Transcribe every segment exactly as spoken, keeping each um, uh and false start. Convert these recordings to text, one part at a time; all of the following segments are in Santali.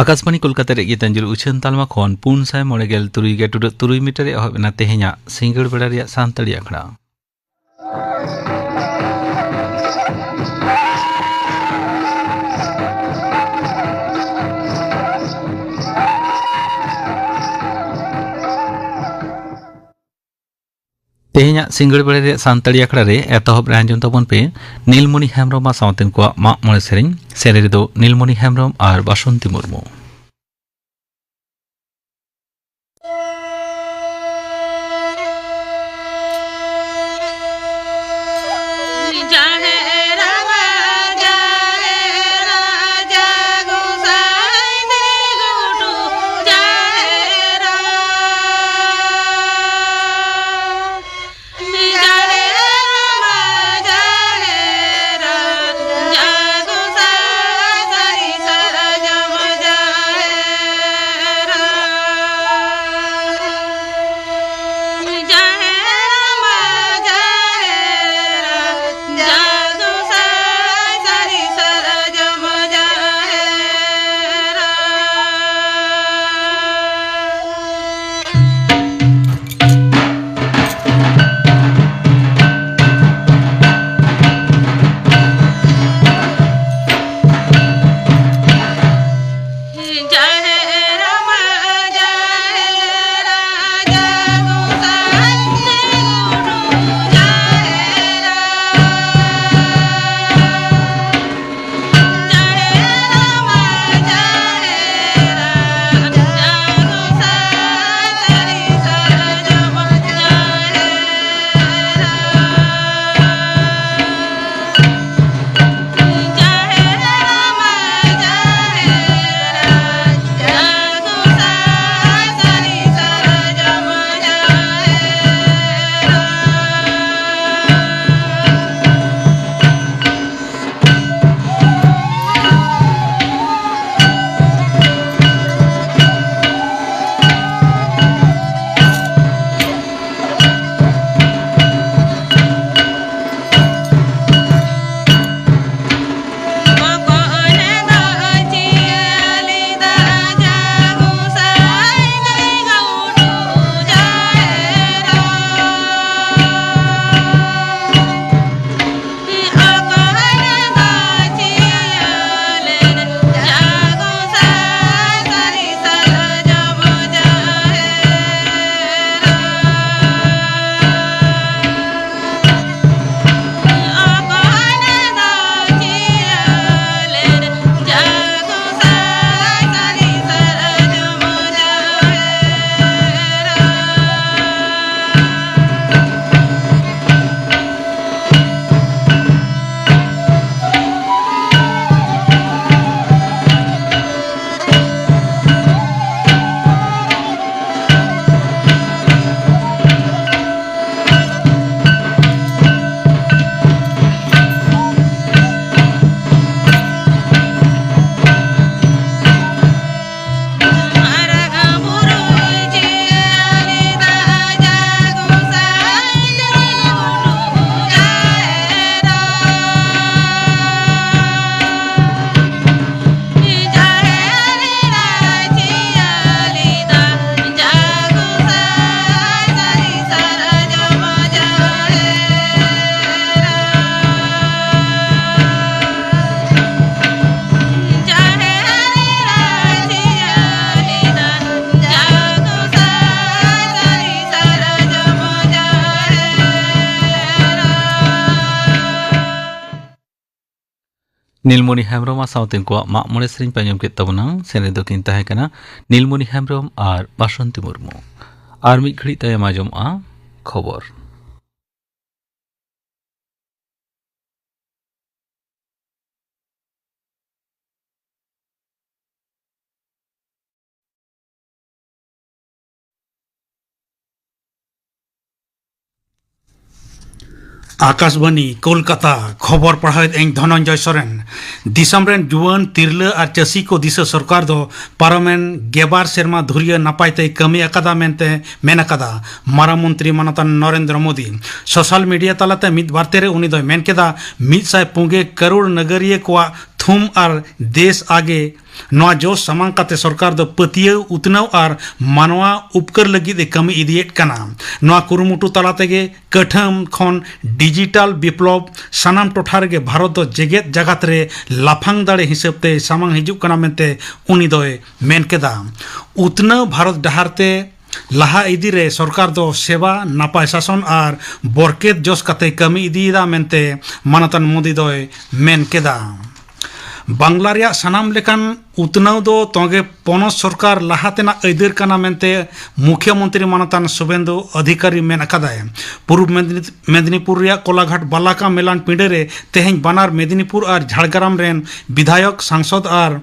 ᱟᱠᱟᱥᱵᱟᱬᱤ ᱠᱳᱞᱠᱟᱛᱟ ᱨᱮ ᱜᱤᱛᱟᱧᱡᱚᱞᱤ ᱩᱪᱷᱟᱹᱱ ᱛᱟᱞᱢᱟ ᱠᱷᱚᱱ ᱯᱩᱱ ᱥᱟᱭ ᱢᱚᱬᱮ ᱜᱮᱞ ᱛᱩᱨᱩᱭ ᱜᱮ ᱴᱩᱰᱟᱹᱜ ᱛᱩᱨᱩᱭ ᱢᱤᱴᱟᱨ ᱨᱮ ᱮᱦᱚᱵ ᱮᱱᱟ ᱛᱮᱦᱮᱧᱟᱜ ᱥᱤᱸᱜᱟᱹᱲ ᱵᱮᱲᱟ ᱨᱮᱭᱟᱜ ᱥᱟᱱᱛᱟᱲᱤ ᱟᱠᱷᱲᱟ᱾ ᱛᱮᱦᱮᱧᱟᱜ ᱥᱤᱸᱜᱟᱹᱲ ᱵᱮᱲᱟ ᱨᱮᱭᱟᱜ ᱥᱟᱱᱛᱟᱲᱤ ᱟᱠᱷᱲᱟ ᱨᱮ ᱮᱛᱚᱦᱚᱵ ᱨᱮ ᱟᱸᱡᱚᱢ ᱛᱟᱵᱚᱱ ᱯᱮ ᱱᱤᱞᱢᱚᱱᱤ ᱦᱮᱢᱵᱨᱚᱢ ᱟᱨ ᱥᱟᱶᱛᱮᱱ ᱠᱚᱣᱟᱜ ᱢᱟᱜ ᱢᱚᱬᱮ ᱥᱮᱨᱮᱧ᱾ ᱥᱮᱨᱮᱧ ᱨᱮᱫᱚ ᱱᱤᱞᱢᱚᱱᱤ ᱦᱮᱢᱵᱨᱚᱢ ᱟᱨ ᱵᱟᱥᱚᱱᱛᱤ ᱢᱩᱨᱢᱩ᱾ ᱱᱤᱞᱢᱚᱱᱤ ᱦᱮᱢᱵᱨᱚᱢ ᱟᱨ ᱥᱟᱶᱛᱮ ᱩᱱᱠᱩᱣᱟᱜ ᱢᱟᱜ ᱢᱚᱬᱮ ᱥᱮᱨᱮᱧ ᱯᱮ ᱟᱸᱡᱚᱢ ᱠᱮᱫ ᱛᱟᱵᱚᱱᱟ᱾ ᱥᱮᱨᱮᱧ ᱫᱚᱠᱤᱱ ᱛᱟᱦᱮᱸ ᱠᱟᱱᱟ ᱱᱤᱞᱢᱚᱱᱤ ᱦᱮᱢᱵᱨᱚᱢ ᱟᱨ ᱵᱟᱥᱚᱱᱛᱤ ᱢᱩᱨᱢᱩ᱾ ᱟᱨ ᱢᱤᱫ ᱜᱷᱟᱹᱲᱤᱡ ᱛᱟᱭᱚᱢ ᱟᱸᱡᱚᱢᱚᱜᱼᱟ ᱠᱷᱚᱵᱚᱨ᱾ ᱟᱠᱟᱥᱵᱟᱱᱤ, ᱠᱳᱞᱠᱟᱛᱟ, ᱠᱷᱚᱵᱚᱨ ᱯᱟᱲᱦᱟᱣᱮᱫ ᱟᱹᱧ ᱫᱷᱚᱱᱚᱱᱡᱚᱭ ᱥᱚᱨᱮᱱ᱾ ᱫᱤᱥᱚᱢ ᱨᱮᱱ ᱡᱩᱣᱟᱹᱱ, ᱛᱤᱨᱞᱟᱹ ᱟᱨ ᱪᱟᱹᱥᱤ ᱠᱚ ᱫᱤᱥᱟᱹ ᱥᱚᱨᱠᱟᱨ ᱫᱚ ᱯᱟᱨᱚᱢᱮᱱ ᱜᱮᱵᱟᱨ ᱥᱮᱨᱢᱟ ᱫᱷᱩᱨᱤᱭᱟᱹ ᱱᱟᱯᱟᱭ ᱛᱮᱭ ᱠᱟᱹᱢᱤ ᱟᱠᱟᱫᱟ ᱢᱮᱱᱛᱮ ᱢᱮᱱ ᱟᱠᱟᱫᱟ ᱢᱟᱨᱟᱝ ᱢᱚᱱᱛᱨᱤ ᱢᱟᱱᱚᱛᱟᱱ ᱱᱚᱨᱮᱱᱫᱨᱚ ᱢᱳᱫᱤ᱾ ᱥᱳᱥᱟᱞ ᱢᱤᱰᱤᱭᱟ ᱛᱟᱞᱟᱛᱮ ᱢᱤᱫ ᱵᱟᱨᱛᱮ ᱨᱮ ᱩᱱᱤ ᱫᱚᱭ ᱢᱮᱱ ᱠᱮᱫᱟ, ᱢᱤᱫ ᱥᱟᱭ ᱯᱩᱱ ᱜᱮ ᱠᱟᱨᱳᱲ ᱱᱟᱜᱟᱨᱤᱭᱟᱹ ᱠᱚᱣᱟᱜ ᱛᱷᱩᱢ ᱟᱨ ᱫᱮᱥ ᱟᱜᱮ ᱱᱚᱣᱟ ᱡᱚᱥ ᱥᱟᱢᱟᱝ ᱠᱟᱛᱮ ᱥᱚᱨᱠᱟᱨ ᱫᱚ ᱯᱟᱹᱛᱭᱟᱹᱣ, ᱩᱛᱱᱟᱹᱣ ᱟᱨ ᱢᱟᱱᱣᱟ ᱩᱯᱠᱟᱹᱨ ᱞᱟᱹᱜᱤᱫ ᱮ ᱠᱟᱹᱢᱤ ᱤᱫᱤᱭᱮᱫ ᱠᱟᱱᱟ᱾ ᱱᱚᱣᱟ ᱠᱩᱨᱩᱢᱩᱴᱩ ᱛᱟᱞᱟ ᱛᱮᱜᱮ ᱠᱟᱹᱴᱷᱟᱹᱢ ᱠᱷᱚᱱ ᱰᱤᱡᱤᱴᱟᱞ ᱵᱤᱯᱞᱚᱵ ᱥᱟᱱᱟᱢ ᱴᱚᱴᱷᱟ ᱨᱮᱜᱮ ᱵᱷᱟᱨᱚᱛ ᱫᱚ ᱡᱮᱜᱮᱛ ᱡᱟᱠᱟᱛ ᱨᱮ ᱞᱟᱯᱷᱟᱝ ᱫᱟᱲᱮ ᱦᱤᱥᱟᱹᱵ ᱛᱮ ᱥᱟᱢᱟᱝ ᱦᱤᱡᱩᱜ ᱠᱟᱱᱟ ᱢᱮᱱᱛᱮ ᱩᱱᱤ ᱫᱚᱭ ᱢᱮᱱ ᱠᱮᱫᱟ᱾ ᱩᱛᱱᱟᱹᱣ ᱵᱷᱟᱨᱚᱛ ᱰᱟᱦᱟᱨ ᱛᱮ ᱞᱟᱦᱟ ᱤᱫᱤ ᱨᱮ ᱥᱚᱨᱠᱟᱨ ᱫᱚ ᱥᱮᱵᱟ, ᱱᱟᱯᱟᱭ ᱥᱟᱥᱚᱱ ᱟᱨ ᱵᱚᱨᱠᱮᱛ ᱡᱚᱥ ᱠᱟᱛᱮ ᱠᱟᱹᱢᱤ ᱤᱫᱤᱭᱮᱫᱟ ᱢᱮᱱᱛᱮ ᱢᱟᱱᱚᱛᱟᱱ ᱢᱳᱫᱤ ᱫᱚᱭ ᱢᱮᱱ ᱠᱮᱫᱟ᱾ ᱵᱟᱝᱞᱟ ᱨᱮᱭᱟᱜ ᱥᱟᱱᱟᱢ ᱞᱮᱠᱟᱱ ᱩᱛᱱᱟᱹᱣ ᱫᱚ ᱛᱚᱸᱜᱮ ᱯᱚᱱᱚᱛ ᱥᱚᱨᱠᱟᱨ ᱞᱟᱦᱟ ᱛᱮᱱᱟᱜ ᱟᱹᱭᱫᱟᱹᱨ ᱠᱟᱱᱟ ᱢᱮᱱᱛᱮ ᱢᱩᱠᱷᱭᱟᱹ ᱢᱚᱱᱛᱨᱤ ᱢᱟᱱᱚᱛᱟᱱ ᱥᱩᱵᱮᱱᱫᱩ ᱚᱫᱷᱤᱠᱟᱨᱤ ᱢᱮᱱ ᱟᱠᱟᱫᱟᱭ᱾ ᱯᱩᱨᱩᱵᱽ ᱢᱮᱫᱽᱱᱤ-, ᱢᱮᱫᱽᱱᱤᱯᱩᱨ ᱨᱮᱭᱟᱜ ᱠᱚᱞᱟᱜᱷᱟᱴ ᱵᱟᱞᱟᱠᱟ ᱢᱮᱞᱟᱱ ᱯᱤᱸᱰᱟᱹ ᱨᱮ ᱛᱮᱦᱮᱧ ᱵᱟᱱᱟᱨ ᱢᱮᱫᱽᱱᱤᱯᱩᱨ ᱟᱨ ᱡᱷᱟᱲᱜᱨᱟᱢ ᱨᱮᱱ ᱵᱤᱫᱷᱟᱭᱚᱠ, ᱥᱟᱝᱥᱚᱫᱽ ᱟᱨ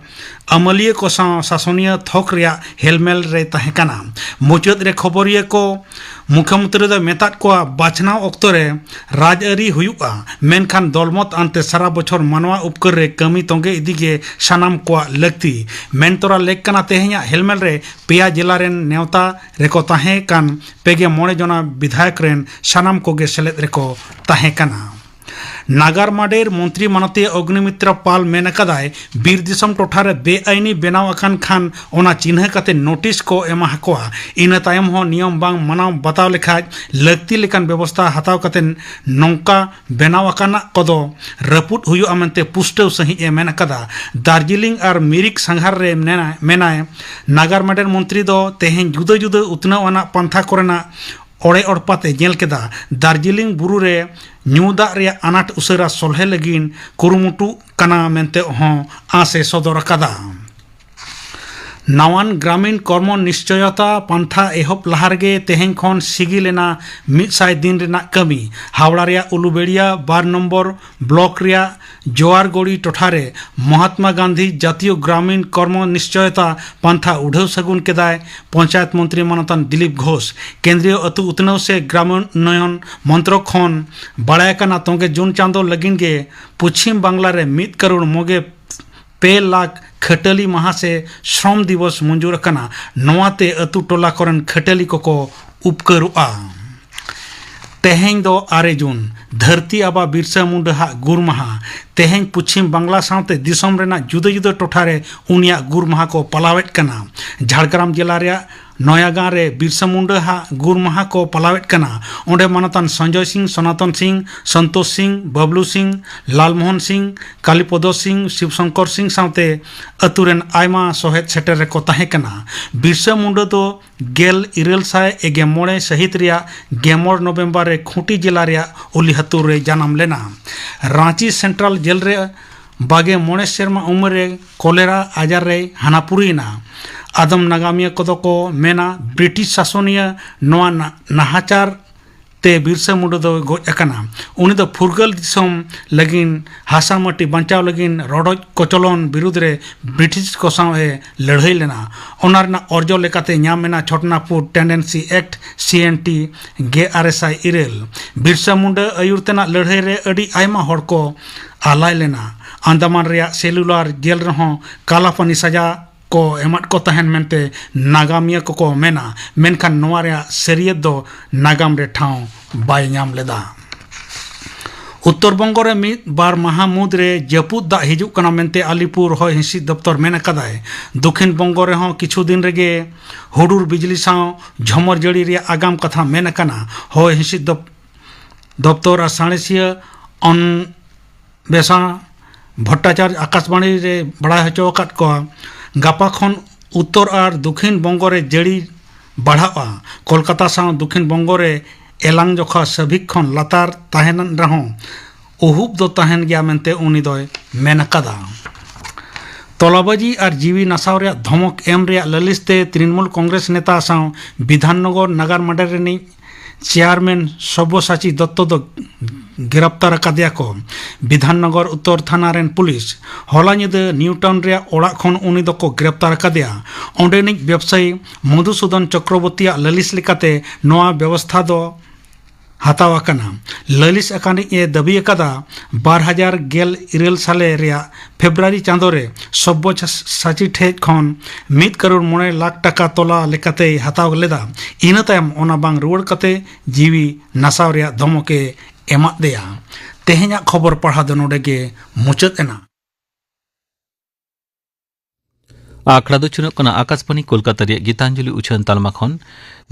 ᱟᱹᱢᱟᱹᱞᱤᱭᱟᱹ ᱠᱚ ᱥᱟᱶ ᱥᱟᱥᱚᱱᱤᱭᱟᱹ ᱛᱷᱚᱠ ᱨᱮᱭᱟᱜ ᱦᱮᱞᱢᱮᱞ ᱨᱮᱭ ᱛᱟᱦᱮᱸ ᱠᱟᱱᱟ᱾ ᱢᱩᱪᱟᱹᱫ ᱨᱮ ᱠᱷᱚᱵᱚᱨᱤᱭᱟᱹ ᱠᱚ ᱢᱩᱠᱷᱭᱚᱢᱚᱱᱛᱨᱤ ᱫᱚᱭ ᱢᱮᱛᱟᱫ ᱠᱚᱣᱟ, ᱵᱟᱪᱷᱱᱟᱣ ᱚᱠᱛᱚ ᱨᱮ ᱨᱟᱡᱽᱟᱹᱨᱤ ᱦᱩᱭᱩᱜᱼᱟ, ᱢᱮᱱᱠᱷᱟᱱ ᱫᱚᱞᱢᱚᱛ ᱟᱱᱛᱮ ᱥᱟᱨᱟ ᱵᱚᱪᱷᱚᱨ ᱢᱟᱱᱣᱟ ᱩᱯᱠᱟᱹᱨ ᱨᱮ ᱠᱟᱹᱢᱤ ᱛᱚᱸᱜᱮ ᱤᱫᱤ ᱜᱮ ᱥᱟᱱᱟᱢ ᱠᱚᱣᱟᱜ ᱞᱟᱹᱠᱛᱤ᱾ ᱢᱮᱱ ᱛᱚᱨᱟ ᱞᱮᱠ ᱠᱟᱱᱟ, ᱛᱮᱦᱮᱧᱟᱜ ᱦᱮᱞᱢᱮᱞ ᱨᱮ ᱯᱮᱭᱟ ᱡᱮᱞᱟ ᱨᱮᱱ ᱱᱮᱣᱛᱟ ᱨᱮᱠᱚ ᱛᱟᱦᱮᱸ ᱠᱟᱱ ᱯᱮᱜᱮ ᱢᱚᱬᱮ ᱡᱚᱱᱟ ᱵᱤᱫᱷᱟᱭᱚᱠ ᱨᱮᱱ ᱥᱟᱱᱟᱢ ᱠᱚᱜᱮ ᱥᱮᱞᱮᱫ ᱨᱮᱠᱚ ᱛᱟᱦᱮᱸ ᱠᱟᱱᱟ᱾ ᱱᱟᱜᱟᱨ ᱢᱟᱰᱮᱨ ᱢᱚᱱᱛᱨᱤ ᱢᱟᱱᱚᱛᱤᱭᱟᱹ ᱚᱜᱽᱱᱤᱢᱤᱛᱨᱟ ᱯᱟᱞ ᱢᱮᱱ ᱟᱠᱟᱫᱟᱭ, ᱵᱤᱨ ᱫᱤᱥᱚᱢ ᱴᱚᱴᱷᱟ ᱨᱮ ᱵᱮᱟᱭᱤᱱᱤ ᱵᱮᱱᱟᱣ ᱟᱠᱟᱱ ᱠᱷᱟᱱ ᱚᱱᱟ ᱪᱤᱱᱦᱟᱹ ᱠᱟᱛᱮ ᱱᱳᱴᱤᱥ ᱠᱚ ᱮᱢᱟ ᱦᱟᱠᱚᱣᱟ᱾ ᱤᱱᱟᱹ ᱛᱟᱭᱚᱢ ᱦᱚᱸ ᱱᱤᱭᱚᱢ ᱵᱟᱝ ᱢᱟᱱᱟᱣ ᱵᱟᱛᱟᱣ ᱞᱮᱠᱷᱟᱡ ᱞᱟᱹᱠᱛᱤ ᱞᱮᱠᱟᱱ ᱵᱮᱵᱚᱥᱛᱷᱟ ᱦᱟᱛᱟᱣ ᱠᱟᱛᱮ ᱱᱚᱝᱠᱟ ᱵᱮᱱᱟᱣ ᱟᱠᱟᱱᱟᱜ ᱠᱚᱫᱚ ᱨᱟᱹᱯᱩᱫ ᱦᱩᱭᱩᱜᱼᱟ ᱢᱮᱱᱛᱮ ᱯᱩᱥᱴᱟᱹᱣ ᱥᱟᱺᱦᱤᱡ ᱮ ᱢᱮᱱ ᱟᱠᱟᱫᱟ᱾ ᱫᱟᱨᱡᱤᱞᱤᱝ ᱟᱨ ᱢᱤᱨᱤᱠ ᱥᱟᱸᱜᱷᱟᱨ ᱨᱮ ᱢᱮᱱᱟ-, ᱢᱮᱱᱟᱭ, ᱱᱟᱜᱟᱨ ᱢᱟᱰᱮᱨ ᱢᱚᱱᱛᱨᱤ ᱫᱚ ᱛᱮᱦᱮᱧ ᱡᱩᱫᱟᱹ ᱡᱩᱫᱟᱹ ᱩᱛᱱᱟᱹᱣ ᱟᱱᱟᱜ ᱯᱟᱱᱛᱷᱟ ᱠᱚᱨᱮᱱᱟᱜ ᱚᱲᱮ ᱚᱲᱯᱟᱛ ᱮ ᱧᱮᱞ ᱠᱮᱫᱟ᱾ ᱫᱟᱨᱡᱤᱞᱤᱝ ᱵᱩᱨᱩ ᱨᱮ ᱧᱩ ᱫᱟᱜ ᱨᱮᱭᱟᱜ ᱟᱱᱟᱴ ᱩᱥᱟᱹᱨᱟ ᱥᱚᱞᱦᱮ ᱞᱟᱹᱜᱤᱫ ᱠᱩᱨᱩᱢᱩᱴᱩᱜ ᱠᱟᱱᱟ ᱢᱮᱱᱛᱮ ᱦᱚᱸ ᱟᱸᱥ ᱮ ᱥᱚᱫᱚᱨ ᱟᱠᱟᱫᱟ᱾ ᱱᱟᱣᱟᱱ ᱜᱨᱟᱢᱤᱱ ᱠᱚᱨᱢᱚ ᱱᱤᱥᱪᱚᱭᱚᱛᱟ ᱯᱟᱱᱛᱷᱟ ᱮᱦᱚᱵ ᱞᱟᱦᱟ ᱨᱮᱜᱮ ᱛᱮᱦᱮᱧ ᱠᱷᱚᱱ ᱥᱤᱜᱤᱞ ᱮᱱᱟ ᱢᱤᱫ ᱥᱟᱭ ᱫᱤᱱ ᱨᱮᱱᱟᱜ ᱠᱟᱹᱢᱤ᱾ ᱦᱟᱣᱲᱟ ᱨᱮᱭᱟᱜ ᱩᱞᱩᱵᱮᱲᱤᱭᱟ ᱵᱟᱨ ᱱᱚᱢᱵᱚᱨ ᱵᱞᱚᱠ ᱨᱮᱭᱟᱜ ᱡᱳᱣᱟᱨᱜᱚᱲᱤ ᱴᱚᱴᱷᱟ ᱨᱮ ᱢᱚᱦᱟᱛᱢᱟ ᱜᱟᱱᱫᱷᱤ ᱡᱟᱛᱤᱭᱚ ᱜᱨᱟᱢᱤᱱ ᱠᱚᱨᱢᱚ ᱱᱤᱥᱪᱚᱭᱚᱛᱟ ᱯᱟᱱᱛᱷᱟ ᱩᱰᱷᱟᱹᱣ ᱥᱟᱹᱜᱩᱱ ᱠᱮᱫᱟᱭ ᱯᱚᱧᱪᱟᱭᱮᱛ ᱢᱚᱱᱛᱨᱤ ᱢᱟᱱᱚᱛᱟᱱ ᱫᱤᱞᱤᱯ ᱜᱷᱳᱥ᱾ ᱠᱮᱱᱫᱨᱤᱭᱚ ᱟᱹᱛᱩ ᱩᱛᱱᱟᱹᱣ ᱥᱮ ᱜᱨᱟᱢᱤᱱ ᱩᱱᱱᱚᱭᱚᱱ ᱢᱚᱱᱛᱨᱚᱠ ᱠᱷᱚᱱ ᱵᱟᱲᱟᱭ ᱟᱠᱟᱱᱟ, ᱛᱚᱝᱜᱮ ᱡᱩᱱ ᱪᱟᱸᱫᱚ ᱞᱟᱹᱜᱤᱫ ᱜᱮ ᱯᱚᱪᱷᱤᱢ ᱵᱟᱝᱞᱟ ᱨᱮ ᱢᱤᱫ ᱠᱟᱨᱳᱲ ᱢᱚᱜᱮ ᱯᱮ ᱞᱟᱠᱷ ᱠᱷᱟᱹᱴᱟᱹᱞᱤ ᱢᱟᱦᱟ ᱥᱮ ᱥᱨᱚᱢ ᱫᱤᱵᱚᱥ ᱢᱚᱧᱡᱩᱨ ᱟᱠᱟᱱᱟ᱾ ᱱᱚᱣᱟᱛᱮ ᱟᱹᱛᱩ ᱴᱚᱞᱟ ᱠᱚᱨᱮᱱ ᱠᱷᱟᱹᱴᱟᱹᱞᱤ ᱠᱚᱠᱚ ᱩᱯᱠᱟᱹᱨᱚᱜᱼᱟ᱾ ᱛᱮᱦᱮᱧ ᱫᱚ ᱟᱨᱮ ᱡᱩᱱ, ᱫᱷᱟᱹᱨᱛᱤ ᱟᱵᱟ ᱵᱤᱨᱥᱟ ᱢᱩᱱᱰᱟᱹ ᱦᱟᱜ ᱜᱩᱨ ᱢᱟᱦᱟ᱾ ᱛᱮᱦᱮᱧ ᱯᱚᱪᱷᱤᱢ ᱵᱟᱝᱞᱟ ᱥᱟᱶᱛᱮ ᱫᱤᱥᱚᱢ ᱨᱮᱱᱟᱜ ᱡᱩᱫᱟᱹ ᱡᱩᱫᱟᱹ ᱴᱚᱴᱷᱟ ᱨᱮ ᱩᱱᱤᱭᱟᱜ ᱜᱩᱨ ᱢᱟᱦᱟ ᱠᱚ ᱯᱟᱞᱟᱣᱮᱫ ᱠᱟᱱᱟ᱾ ᱡᱷᱟᱲᱜᱨᱟᱢ ᱡᱮᱞᱟ ᱨᱮᱭᱟᱜ ᱱᱚᱭᱟᱜᱟᱸ ᱨᱮ ᱵᱤᱨᱥᱟ ᱢᱩᱱᱰᱟᱹ ᱦᱟᱜ ᱜᱩᱨ ᱢᱟᱦᱟ ᱠᱚ ᱯᱟᱞᱟᱣᱮᱫ ᱠᱟᱱᱟ᱾ ᱚᱸᱰᱮ ᱢᱟᱱᱚᱛᱟᱱ ᱥᱚᱧᱡᱚᱭ ᱥᱤᱝ, ᱥᱚᱱᱟᱛᱚᱱ ᱥᱤᱝ, ᱥᱚᱱᱛᱳᱥ ᱥᱤᱝ, ᱵᱟᱵᱞᱩ ᱥᱤᱝ, ᱞᱟᱞᱢᱳᱦᱚᱱ ᱥᱤᱝ, ᱠᱟᱞᱤᱯᱚᱫᱚ ᱥᱤᱝ, ᱥᱤᱵ ᱥᱚᱝᱠᱚᱨ ᱥᱤᱝ ᱥᱟᱶᱛᱮ ᱟᱹᱛᱩ ᱨᱮᱱ ᱟᱭᱢᱟ ᱥᱚᱦᱮᱫ ᱥᱮᱴᱮᱨ ᱨᱮᱠᱚ ᱛᱟᱦᱮᱸ ᱠᱟᱱᱟ᱾ ᱵᱤᱨᱥᱟ ᱢᱩᱱᱰᱟᱹ ᱫᱚ ᱜᱮᱞ ᱤᱨᱟᱹᱞ ᱥᱟᱭ ᱮᱜᱮ ᱢᱚᱬᱮ ᱥᱟᱹᱦᱤᱛ ᱨᱮᱭᱟᱜ ᱜᱮᱢᱚᱬ ᱱᱚᱵᱷᱮᱢᱵᱚᱨ ᱨᱮ ᱠᱷᱩᱸᱴᱤ ᱡᱮᱞᱟ ᱨᱮᱭᱟᱜ ᱩᱞᱤᱦᱟᱛᱩᱨ ᱨᱮ ᱡᱟᱱᱟᱢ ᱞᱮᱱᱟ᱾ ᱨᱟᱸᱪᱤ ᱥᱮᱱᱴᱨᱟᱞ ᱡᱮᱞ ᱨᱮ ᱵᱟᱜᱮ ᱢᱚᱬᱮ ᱥᱮᱨᱢᱟ ᱩᱢᱮᱨ ᱨᱮ ᱠᱚᱞᱮᱨᱟ ᱟᱡᱟᱨ ᱨᱮᱭ ᱦᱟᱱᱟᱯᱩᱨᱤᱭᱮᱱᱟ᱾ ᱟᱫᱚᱢ ᱱᱟᱜᱟᱢᱤᱭᱟᱹ ᱠᱚᱫᱚ ᱠᱚ ᱢᱮᱱᱟ, ᱵᱨᱤᱴᱤᱥ ᱥᱟᱥᱚᱱᱤᱭᱟᱹ ᱱᱚᱣᱟ ᱱᱟ-, ᱱᱟᱦᱟᱪᱟᱨ ᱛᱮ ᱵᱤᱨᱥᱟ ᱢᱩᱱᱰᱟᱹ ᱫᱚᱭ ᱜᱚᱡ ᱟᱠᱟᱱᱟ᱾ ᱩᱱᱤ ᱫᱚ ᱯᱷᱩᱨᱜᱟᱹᱞ ᱫᱤᱥᱚᱢ ᱞᱟᱹᱜᱤᱫ, ᱦᱟᱥᱟ ᱢᱟᱹᱴᱤ ᱵᱟᱧᱪᱟᱣ ᱞᱟᱹᱜᱤᱫ ᱨᱚᱰᱚᱡ ᱠᱚᱪᱚᱞᱚᱱ ᱵᱤᱨᱩᱫᱽ ᱨᱮ ᱵᱨᱤᱴᱤᱥ ᱠᱚ ᱥᱟᱶ ᱮ ᱞᱟᱹᱲᱦᱟᱹᱭ ᱞᱮᱱᱟ᱾ ᱚᱱᱟ ᱨᱮᱱᱟᱜ ᱚᱨᱡᱚ ᱞᱮᱠᱟᱛᱮ ᱧᱟᱢ ᱮᱱᱟ ᱪᱷᱳᱴᱱᱟᱜᱯᱩᱨ ᱴᱮᱱᱰᱮᱱᱥᱤ ᱮᱠᱴ, ᱥᱤ ᱮᱱ ᱴᱤ, ᱜᱮᱞ ᱟᱨᱮ ᱥᱟᱭ ᱤᱨᱟᱹᱞ᱾ ᱵᱤᱨᱥᱟ ᱢᱩᱱᱰᱟᱹ ᱟᱹᱭᱩᱨ ᱛᱮᱱᱟᱜ ᱞᱟᱹᱲᱦᱟᱹᱭ ᱨᱮ ᱟᱹᱰᱤ ᱟᱭᱢᱟ ᱦᱚᱲ ᱠᱚ ᱟᱞᱟᱭ ᱞᱮᱱᱟ᱾ ᱟᱱᱫᱟᱢᱟᱱ ᱨᱮᱭᱟᱜ ᱥᱮᱞᱩᱞᱟᱨ ᱡᱮᱞ ᱨᱮᱦᱚᱸ ᱠᱟᱞᱟᱯᱟᱱᱤ ᱥᱟᱡᱟ ᱠᱚ ᱮᱢᱟᱫ ᱠᱚ ᱛᱟᱦᱮᱱ ᱢᱮᱱᱛᱮ ᱱᱟᱜᱟᱢᱤᱭᱟᱹ ᱠᱚᱠᱚ ᱢᱮᱱᱟ, ᱢᱮᱱᱠᱷᱟᱱ ᱱᱚᱣᱟ ᱨᱮᱭᱟᱜ ᱥᱟᱹᱨᱤᱭᱟᱹᱛ ᱫᱚ ᱱᱟᱜᱟᱢ ᱨᱮ ᱴᱷᱟᱶ ᱵᱟᱭ ᱧᱟᱢ ᱞᱮᱫᱟ᱾ ᱩᱛᱛᱚᱨ ᱵᱚᱝᱜᱚ ᱨᱮ ᱢᱤᱫ ᱵᱟᱨ ᱢᱟᱦᱟ ᱢᱩᱫᱽ ᱨᱮ ᱡᱟᱹᱯᱩᱫ ᱫᱟᱜ ᱦᱤᱡᱩᱜ ᱠᱟᱱᱟ ᱢᱮᱱᱛᱮ ᱟᱞᱤᱯᱩᱨ ᱦᱚᱭ ᱦᱤᱸᱥᱤᱫ ᱫᱚᱯᱛᱚᱨ ᱢᱮᱱ ᱟᱠᱟᱫᱟᱭ᱾ ᱫᱚᱠᱷᱤᱱ ᱵᱚᱝᱜᱚ ᱨᱮᱦᱚᱸ ᱠᱤᱪᱷᱩ ᱫᱤᱱ ᱨᱮᱜᱮ ᱦᱩᱰᱩᱨ ᱵᱤᱡᱽᱞᱤ ᱥᱟᱶ ᱡᱷᱚᱢᱚᱨ ᱡᱟᱹᱲᱤ ᱨᱮᱭᱟᱜ ᱟᱜᱟᱢ ᱠᱟᱛᱷᱟ ᱢᱮᱱ ᱟᱠᱟᱱᱟ᱾ ᱦᱚᱭ ᱦᱤᱸᱥᱤᱫ ᱫᱚᱯ-, ᱫᱚᱯᱛᱚᱨ ᱟᱨ ᱥᱟᱬᱮᱥᱤᱭᱟᱹ ᱚᱱ ᱵᱮᱥᱟ ᱵᱷᱚᱴᱴᱟᱪᱟᱨᱡ ᱟᱠᱟᱥᱵᱟᱬᱤ ᱨᱮ ᱵᱟᱲᱟᱭ ᱦᱚᱪᱚ ᱟᱠᱟᱫ ᱠᱚᱣᱟ᱾ ᱜᱟᱯᱟ ᱠᱷᱚᱱ ᱩᱛᱛᱚᱨ ᱟᱨ ᱫᱚᱠᱷᱤᱱ ᱵᱚᱝᱜᱚ ᱨᱮ ᱡᱟᱹᱲᱤ ᱵᱟᱲᱦᱟᱜᱼᱟ᱾ ᱠᱳᱞᱠᱟᱛᱟ ᱥᱟᱶ ᱫᱚᱠᱷᱤᱱ ᱵᱚᱝᱜᱚ ᱨᱮ ᱮᱞᱟᱝ ᱡᱚᱠᱷᱟ ᱥᱟᱹᱵᱷᱤᱠ ᱠᱷᱚᱱ ᱞᱟᱛᱟᱨ ᱛᱟᱦᱮᱱ ᱨᱮᱦᱚᱸ ᱩᱦᱩᱵ ᱫᱚ ᱛᱟᱦᱮᱱ ᱜᱮᱭᱟ ᱢᱮᱱᱛᱮ ᱩᱱᱤ ᱫᱚᱭ ᱢᱮᱱ ᱟᱠᱟᱫᱟ᱾ ᱛᱚᱞᱟᱵᱟᱡᱤ ᱟᱨ ᱡᱤᱣᱤ ᱱᱟᱥᱟᱣ ᱨᱮᱭᱟᱜ ᱫᱷᱚᱢᱚᱠ ᱮᱢ ᱨᱮᱭᱟᱜ ᱞᱟᱹᱞᱤᱥ ᱛᱮ ᱛᱨᱤᱱᱢᱩᱞ ᱠᱚᱝᱜᱨᱮᱥ ᱱᱮᱛᱟ ᱥᱟᱶ ᱵᱤᱫᱷᱟᱱᱱᱚᱜᱚᱨ ᱱᱟᱜᱟᱨ ᱢᱟᱰᱮᱨ ᱨᱤᱱᱤᱡ ᱪᱮᱭᱟᱨᱢᱮᱱ ᱥᱚᱵᱽᱵᱚᱥᱟᱪᱤ ᱫᱚᱛᱛᱚ ᱫᱚ ᱜᱨᱮᱯᱛᱟᱨ ᱟᱠᱟᱫᱮᱭᱟ ᱠᱚ᱾ ᱵᱤᱫᱷᱟᱱᱱᱚᱜᱚᱨ ᱩᱛᱛᱚᱨ ᱛᱷᱟᱱᱟ ᱨᱮᱱ ᱯᱩᱞᱤᱥ ᱦᱚᱞᱟ ᱧᱤᱫᱟᱹ ᱱᱤᱭᱩ ᱴᱟᱣᱩᱱ ᱨᱮᱭᱟᱜ ᱚᱲᱟᱜ ᱠᱷᱚᱱ ᱩᱱᱤ ᱫᱚᱠᱚ ᱜᱨᱮᱯᱛᱟᱨ ᱟᱠᱟᱫᱮᱭᱟ᱾ ᱚᱸᱰᱮᱱᱤᱡ ᱵᱮᱵᱽᱥᱟᱭᱤ ᱢᱚᱫᱷᱩᱥᱩᱫᱚᱱ ᱪᱚᱠᱨᱚᱵᱚᱨᱛᱤᱭᱟᱜ ᱞᱟᱹᱞᱤᱥ ᱞᱮᱠᱟᱛᱮ ᱱᱚᱣᱟ ᱵᱮᱵᱚᱥᱛᱷᱟ ᱫᱚ ᱦᱟᱛᱟᱣ ᱟᱠᱟᱱᱟ᱾ ᱞᱟᱹᱞᱤᱥ ᱟᱠᱟᱱᱤᱡ ᱮ ᱫᱟᱹᱵᱤ ᱟᱠᱟᱫᱟ, ᱵᱟᱨ ᱦᱟᱡᱟᱨ ᱜᱮᱞ ᱤᱨᱟᱹᱞ ᱥᱟᱞᱮ ᱨᱮᱭᱟᱜ ᱯᱷᱮᱵᱽᱨᱩᱣᱟᱨᱤ ᱪᱟᱸᱫᱳ ᱨᱮ ᱥᱚᱵᱽᱵᱚ ᱥᱟᱪᱤ ᱴᱷᱮᱡ ᱠᱷᱚᱱ ᱢᱤᱫ ᱠᱟᱨᱳᱲ ᱢᱚᱬᱮ ᱞᱟᱠᱷ ᱴᱟᱠᱟ ᱛᱚᱞᱟ ᱞᱮᱠᱟᱛᱮᱭ ᱦᱟᱛᱟᱣ ᱞᱮᱫᱟ᱾ ᱤᱱᱟᱹ ᱛᱟᱭᱚᱢ ᱚᱱᱟ ᱵᱟᱝ ᱨᱩᱣᱟᱹᱲ ᱠᱟᱛᱮ ᱡᱤᱣᱤ ᱱᱟᱥᱟᱣ ᱨᱮᱭᱟᱜ ᱫᱷᱚᱢᱚᱠ ᱮ ᱮᱢᱟᱫ ᱫᱮᱭᱟ᱾ ᱛᱮᱦᱮᱧᱟᱜ ᱠᱷᱚᱵᱚᱨ ᱯᱟᱲᱦᱟᱣ ᱫᱚ ᱱᱚᱰᱮ ᱜᱮ ᱢᱩᱪᱟᱹᱫ ᱮᱱᱟ᱾ ᱟᱠᱷᱲᱟ ᱫᱚ ᱪᱷᱩᱱᱟᱹᱜ ᱠᱟᱱᱟ ᱟᱠᱟᱥᱵᱟᱱᱤ ᱠᱳᱞᱠᱟᱛᱟ ᱨᱮᱭᱟᱜ ᱜᱤᱛᱟᱧᱡᱚᱞᱤ ᱩᱪᱷᱟᱹᱱ ᱛᱟᱞᱢᱟ ᱠᱷᱚᱱ᱾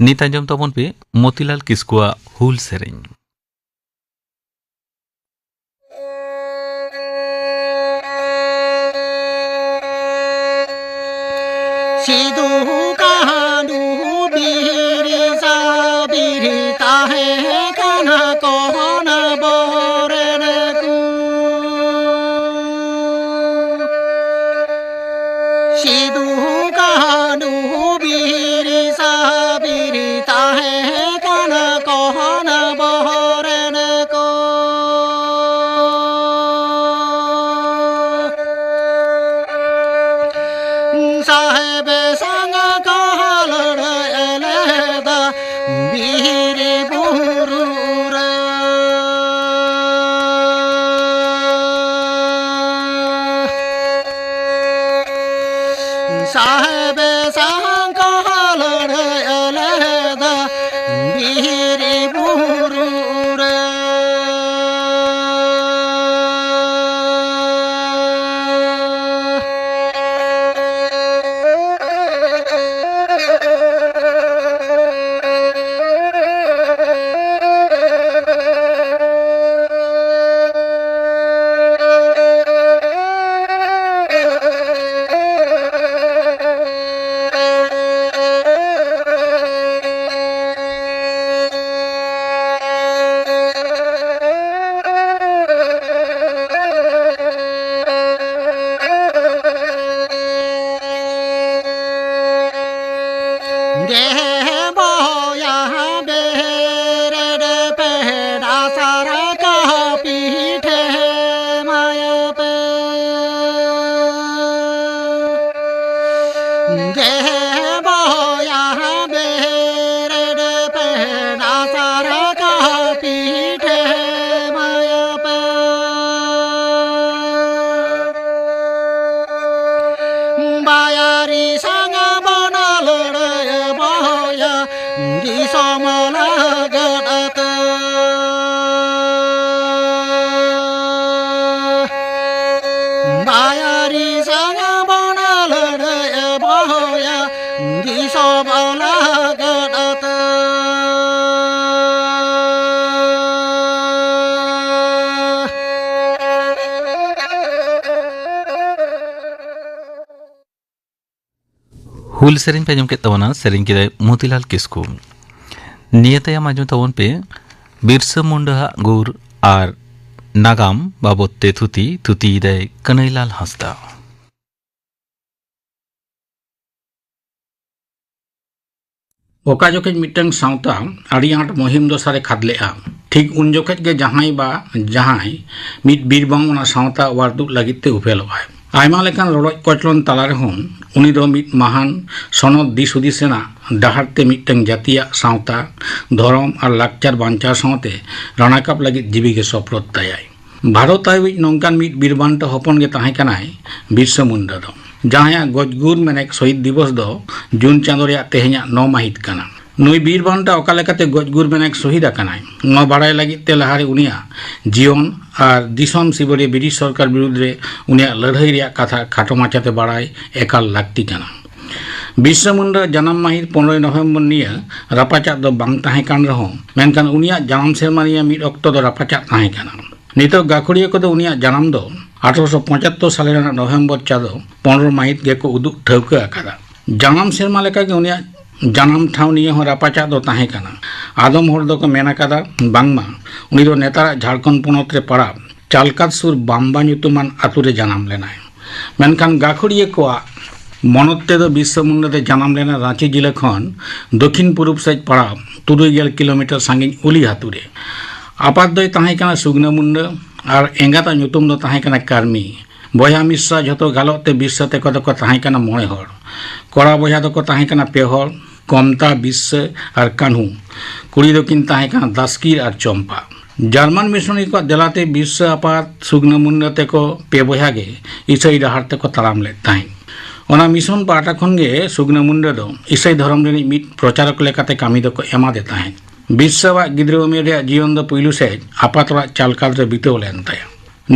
ᱱᱤᱛ ᱟᱸᱡᱚᱢ ᱛᱟᱵᱚᱱ ᱯᱮ ᱢᱚᱛᱤᱞᱟᱞ ᱠᱤᱥᱠᱩᱣᱟᱜ ᱦᱩᱞ ᱥᱮᱨᱮᱧ᱾ ᱥᱤᱫᱩ ᱠᱟᱹᱱᱦᱩ ᱵᱤᱨ ᱥᱟ ᱵᱤᱨ ᱛᱟᱦᱮᱸ ᱠᱟᱱᱟ ᱠᱚᱦᱚᱱ ᱵᱚᱨᱮᱱ ᱠᱚ᱾ ᱥᱤᱫᱩ ᱠᱟᱹᱱᱦᱩ ᱵᱤᱨ ᱥᱟ ᱵᱤᱨ ᱛᱟᱦᱮᱸ ᱠᱟᱱᱟ ᱠᱚᱦᱚᱱ ᱵᱚᱨᱮᱱ ᱠᱚ᱾ ᱥᱟᱦᱮᱵ ᱥᱟᱝ ᱠᱚ ᱞᱟᱹᱲᱦᱟᱹᱭ ᱞᱮᱫᱟ ᱵᱤᱨ ᱵᱩᱨᱩ ᱨᱮ᱾ ᱥᱟᱦᱮᱵ ᱥᱟᱝ ᱠᱚ ᱞᱟᱹᱲᱦᱟᱹᱭ ᱞᱮᱫᱟ ᱵᱤᱨ ᱵᱩᱨᱩ ᱨᱮ᱾ ᱟᱭᱟᱨᱤ ᱥᱟᱸᱜᱟ ᱵᱚᱱ ᱞᱟᱹᱲᱦᱟᱹᱭ ᱵᱚᱦᱚᱭᱟ, ᱫᱤᱥᱚᱢ ᱞᱟᱹᱜᱤᱫ ᱛᱮ᱾ ᱟᱭᱟᱨᱤ ᱥᱟᱸᱜᱟ ᱵᱚᱱ ᱞᱟᱹᱲᱦᱟᱹᱭ ᱵᱚᱦᱚᱭᱟ, ᱫᱤᱥᱚᱢ ᱞᱟᱹᱜᱤᱫ ᱛᱮ᱾ ᱦᱩᱞ ᱥᱮᱨᱮᱧ ᱯᱮ ᱟᱸᱡᱚᱢ ᱠᱮᱫ ᱛᱟᱵᱚᱱᱟ, ᱥᱮᱨᱮᱧ ᱠᱮᱫᱟᱭ ᱢᱚᱛᱤᱞᱟᱞ ᱠᱤᱥᱠᱩ᱾ ᱱᱤᱭᱟᱹ ᱛᱟᱭᱚᱢ ᱟᱸᱡᱚᱢ ᱛᱟᱵᱚᱱ ᱯᱮ ᱵᱤᱨᱥᱟᱹ ᱢᱩᱱᱰᱟᱹ ᱟᱜ ᱜᱩᱨ ᱟᱨ ᱱᱟᱜᱟᱢ ᱵᱟᱵᱚᱫ ᱛᱮ ᱛᱷᱩᱛᱤ, ᱛᱷᱩᱛᱤᱭᱮᱫᱟᱭ ᱠᱟᱹᱱᱟᱹᱭᱞᱟᱞ ᱦᱟᱸᱥᱫᱟ᱾ ᱚᱠᱟ ᱡᱚᱠᱷᱮᱡ ᱢᱤᱫᱴᱟᱝ ᱥᱟᱶᱛᱟ ᱟᱹᱰᱤ ᱟᱸᱴ ᱢᱩᱦᱤᱢ ᱫᱚᱥᱟᱨᱮ ᱠᱷᱟᱫᱽ ᱞᱮᱜᱼᱟ, ᱴᱷᱤᱠ ᱩᱱ ᱡᱚᱠᱷᱮᱡ ᱜᱮ ᱡᱟᱦᱟᱸᱭ ᱵᱟ ᱡᱟᱦᱟᱸᱭ ᱢᱤᱫ ᱵᱤᱨ ᱵᱟᱝ ᱚᱱᱟ ᱥᱟᱶᱛᱟ ᱚᱣᱟᱨ ᱫᱩᱜ ᱞᱟᱹᱜᱤᱫ ᱛᱮ ᱩᱯᱮᱞᱚᱜᱼᱟᱭ᱾ ᱟᱭᱢᱟ ᱞᱮᱠᱟᱱ ᱨᱚᱰᱚᱡ ᱠᱚᱪᱞᱚᱱ ᱛᱟᱞᱟ ᱨᱮᱦᱚᱸ ᱩᱱᱤ ᱫᱚ ᱢᱤᱫ ᱢᱟᱦᱟᱱ ᱥᱚᱱᱚᱛ ᱫᱤᱥ ᱦᱩᱫᱤᱥ ᱨᱮᱱᱟᱜ ᱰᱟᱦᱟᱨ ᱛᱮ ᱢᱤᱫᱴᱟᱝ ᱡᱟᱹᱛᱤᱭᱟᱜ ᱥᱟᱶᱛᱟ, ᱫᱷᱚᱨᱚᱢ ᱟᱨ ᱞᱟᱠᱪᱟᱨ ᱵᱟᱧᱪᱟᱣ ᱥᱟᱶᱛᱮ ᱨᱟᱱᱟᱠᱟᱵ ᱞᱟᱹᱜᱤᱫ ᱡᱤᱣᱤ ᱜᱮ ᱥᱚᱯᱞᱚᱛ ᱛᱟᱭᱟᱭ᱾ ᱵᱷᱟᱨᱚᱛ ᱟᱭᱩᱤᱡ ᱱᱚᱝᱠᱟᱱ ᱢᱤᱫ ᱵᱤᱨ ᱵᱟᱱᱴᱟ ᱦᱚᱯᱚᱱ ᱜᱮ ᱛᱟᱦᱮᱸ ᱠᱟᱱᱟᱭ ᱵᱤᱨᱥᱟᱹ ᱢᱩᱱᱰᱟ ᱫᱚ, ᱡᱟᱦᱟᱸᱭᱟᱜ ᱜᱚᱡᱜᱩᱨ ᱢᱮᱱᱮᱠ ᱥᱚᱦᱤᱫ ᱫᱤᱵᱚᱥ ᱫᱚ ᱡᱩᱱ ᱪᱟᱸᱫᱳ ᱨᱮᱭᱟᱜ ᱛᱮᱦᱮᱧᱟᱜ ᱱᱚ ᱢᱟᱹᱦᱤᱛ ᱠᱟᱱᱟ᱾ ᱱᱩᱭ ᱵᱤᱨ ᱵᱟᱱᱴᱟ ᱚᱠᱟ ᱞᱮᱠᱟᱛᱮ ᱜᱚᱡᱜᱩᱨ ᱢᱮᱱᱮᱠ ᱥᱚᱦᱤᱫ ᱟᱠᱟᱱᱟᱭ, ᱱᱚᱣᱟ ᱵᱟᱲᱟᱭ ᱞᱟᱹᱜᱤᱫ ᱛᱮ ᱞᱟᱦᱟᱨᱮ ᱩᱱᱤᱭᱟᱜ ᱡᱤᱭᱚᱱ ᱟᱨ ᱫᱤᱥᱚᱢ ᱥᱤᱵᱟᱹᱲᱤᱭᱟᱹ ᱵᱨᱤᱴᱤᱥ ᱥᱚᱨᱠᱟᱨ ᱵᱤᱨᱩᱫᱽ ᱨᱮ ᱩᱱᱤᱭᱟᱜ ᱞᱟᱹᱲᱦᱟᱹᱭ ᱨᱮᱭᱟᱜ ᱠᱟᱛᱷᱟ ᱠᱷᱟᱴᱚ ᱢᱟᱪᱷᱟᱛᱮ ᱵᱟᱲᱟᱭ ᱮᱠᱟᱞ ᱞᱟᱹᱠᱛᱤ ᱠᱟᱱᱟ᱾ ᱵᱤᱨᱥᱟ ᱢᱩᱱᱰᱟ ᱡᱟᱱᱟᱢ ᱢᱟᱹᱦᱤᱛ ᱯᱚᱱᱨᱚᱭ ᱱᱚᱵᱷᱮᱢᱵᱚᱨ ᱱᱤᱭᱟᱹ ᱨᱟᱯᱟᱪᱟᱜ ᱫᱚ ᱵᱟᱝ ᱛᱟᱦᱮᱸ ᱠᱟᱱ ᱨᱮᱦᱚᱸ, ᱢᱮᱱᱠᱷᱟᱱ ᱩᱱᱤᱭᱟᱜ ᱡᱟᱱᱟᱢ ᱥᱮᱨᱢᱟ ᱱᱤᱭᱟᱹ ᱢᱤᱫ ᱚᱠᱛᱚ ᱫᱚ ᱨᱟᱯᱟᱪᱟᱜ ᱛᱟᱦᱮᱸ ᱠᱟᱱᱟ᱾ ᱱᱤᱛᱚᱜ ᱜᱟᱹᱠᱷᱩᱲᱤᱭᱟᱹ ᱠᱚᱫᱚ ᱩᱱᱤᱭᱟᱜ ᱡᱟᱱᱟᱢ ᱫᱚ ᱟᱴᱷᱨᱚᱥᱚ ᱯᱚᱸᱪᱟᱛᱛᱳᱨ ᱥᱟᱞ ᱨᱮᱱᱟᱜ ᱱᱚᱵᱷᱮᱢᱵᱚᱨ ᱪᱟᱸᱫᱚ ᱯᱚᱱᱨᱚ ᱢᱟᱹᱦᱤᱛ ᱜᱮᱠᱚ ᱩᱫᱩᱜ ᱴᱷᱟᱹᱣᱠᱟᱹ ᱟᱠᱟᱫᱟ᱾ ᱡᱟᱱᱟᱢ ᱥᱮᱨᱢᱟ ᱞᱮᱠᱟᱜᱮ ᱩᱱᱤᱭᱟᱜ ᱡᱟᱱᱟᱢ ᱴᱷᱟᱶ ᱱᱤᱭᱟᱹ ᱦᱚᱸ ᱨᱟᱯᱟᱪᱟᱜ ᱫᱚ ᱛᱟᱦᱮᱸ ᱠᱟᱱᱟ᱾ ᱟᱫᱚᱢ ᱦᱚᱲ ᱫᱚᱠᱚ ᱢᱮᱱ ᱟᱠᱟᱫᱟ ᱵᱟᱝᱢᱟ ᱩᱱᱤ ᱫᱚ ᱱᱮᱛᱟᱨᱟᱜ ᱡᱷᱟᱲᱠᱷᱚᱸᱰ ᱯᱚᱱᱚᱛ ᱨᱮ ᱯᱟᱲᱟᱜ ᱪᱟᱞᱠᱟᱫ ᱥᱩᱨ ᱵᱟᱢᱵᱟ ᱧᱩᱛᱩᱢᱟᱱ ᱟᱛᱳ ᱨᱮ ᱡᱟᱱᱟᱢ ᱞᱮᱱᱟᱭ᱾ ᱢᱮᱱᱠᱷᱟᱱ ᱜᱟᱹᱠᱷᱩᱲᱤᱭᱟᱹ ᱠᱚᱣᱟᱜ ᱢᱚᱱᱚᱛ ᱛᱮᱫᱚ ᱵᱤᱨᱥᱟ ᱢᱩᱱᱰᱟ ᱫᱚ ᱡᱟᱱᱟᱢ ᱞᱮᱱᱟ ᱨᱟᱸᱪᱤ ᱡᱤᱞᱟᱹ ᱠᱷᱚᱱ ᱫᱚᱠᱷᱤᱱ ᱯᱩᱨᱩᱵ ᱥᱮᱫ ᱯᱟᱲᱟᱣ ᱛᱩᱨᱩᱭ ᱜᱮᱞ ᱠᱤᱞᱳᱢᱤᱴᱟᱨ ᱥᱟᱺᱜᱤᱧ ᱩᱞᱤ ᱟᱛᱳ ᱨᱮ᱾ ᱟᱯᱟᱛ ᱫᱚᱭ ᱛᱟᱦᱮᱸ ᱠᱟᱱᱟ ᱥᱩᱜᱱᱟᱹ ᱢᱩᱱᱰᱟ ᱟᱨ ᱮᱸᱜᱟᱛᱟᱜ ᱧᱩᱛᱩᱢ ᱫᱚ ᱛᱟᱦᱮᱸ ᱠᱟᱱᱟ ᱠᱟᱨᱢᱤ᱾ ᱵᱚᱭᱦᱟ ᱢᱤᱥᱨᱟ ᱡᱷᱚᱛᱚ ᱜᱟᱞᱚᱜ ᱛᱮ ᱵᱤᱨᱥᱟ ᱛᱮᱠᱚ ᱫᱚᱠᱚ ᱛᱟᱦᱮᱸ ᱠᱟᱱᱟ ᱢᱚᱬᱮ ᱦᱚᱲ᱾ ᱠᱚᱲᱟ ᱵᱚᱭᱦᱟ ᱫᱚᱠᱚ ᱛᱟᱦᱮᱸ ᱠᱟᱱᱟ ᱯᱮ ᱦᱚᱲ, ᱠᱚᱢᱛᱟ, ᱵᱤᱨᱥᱟ ᱟᱨ ᱠᱟᱹᱱᱦᱩ᱾ ᱠᱩᱲᱤ ᱫᱚᱠᱤᱱ ᱛᱟᱦᱮᱸ ᱠᱟᱱᱟ ᱫᱟᱥᱠᱤᱨ ᱟᱨ ᱪᱚᱢᱯᱟ᱾ ᱡᱟᱨᱢᱟᱱ ᱢᱤᱥᱚᱱᱟᱨᱤ ᱠᱚᱣᱟᱜ ᱫᱮᱞᱟᱛᱮ ᱵᱤᱨᱥᱟ ᱟᱯᱟᱛ ᱥᱩᱜᱱᱟᱹ ᱢᱩᱱᱰᱟ ᱛᱮᱠᱚ ᱯᱮ ᱵᱚᱭᱦᱟ ᱜᱮ ᱤᱥᱟᱹᱭ ᱰᱟᱦᱟᱨ ᱛᱮᱠᱚ ᱛᱟᱲᱟᱢ ᱞᱮᱫ ᱛᱟᱦᱮᱸᱫ᱾ ᱚᱱᱟ ᱢᱤᱥᱚᱱ ᱯᱟᱦᱴᱟ ᱠᱷᱚᱱ ᱜᱮ ᱥᱩᱜᱽᱱᱟᱹ ᱢᱩᱱᱰᱟᱹ ᱫᱚ ᱤᱥᱟᱹᱭ ᱫᱷᱚᱨᱚᱢ ᱨᱤᱱᱤᱡ ᱢᱤᱫ ᱯᱨᱚᱪᱟᱨᱚᱠ ᱞᱮᱠᱟᱛᱮ ᱠᱟᱹᱢᱤ ᱫᱚᱠᱚ ᱮᱢᱟᱫᱮ ᱛᱟᱦᱮᱸᱫ᱾ ᱵᱤᱨᱥᱟᱣᱟᱜ ᱜᱤᱫᱽᱨᱟᱹ ᱩᱢᱮᱨ ᱨᱮᱭᱟᱜ ᱡᱤᱭᱚᱱ ᱫᱚ ᱯᱩᱭᱞᱩ ᱥᱮᱫ ᱟᱯᱟᱛ ᱚᱲᱟᱜ ᱪᱟᱞᱠᱟᱞ ᱨᱮ ᱵᱤᱛᱟᱹᱣ ᱞᱮᱱ ᱛᱟᱭᱟ᱾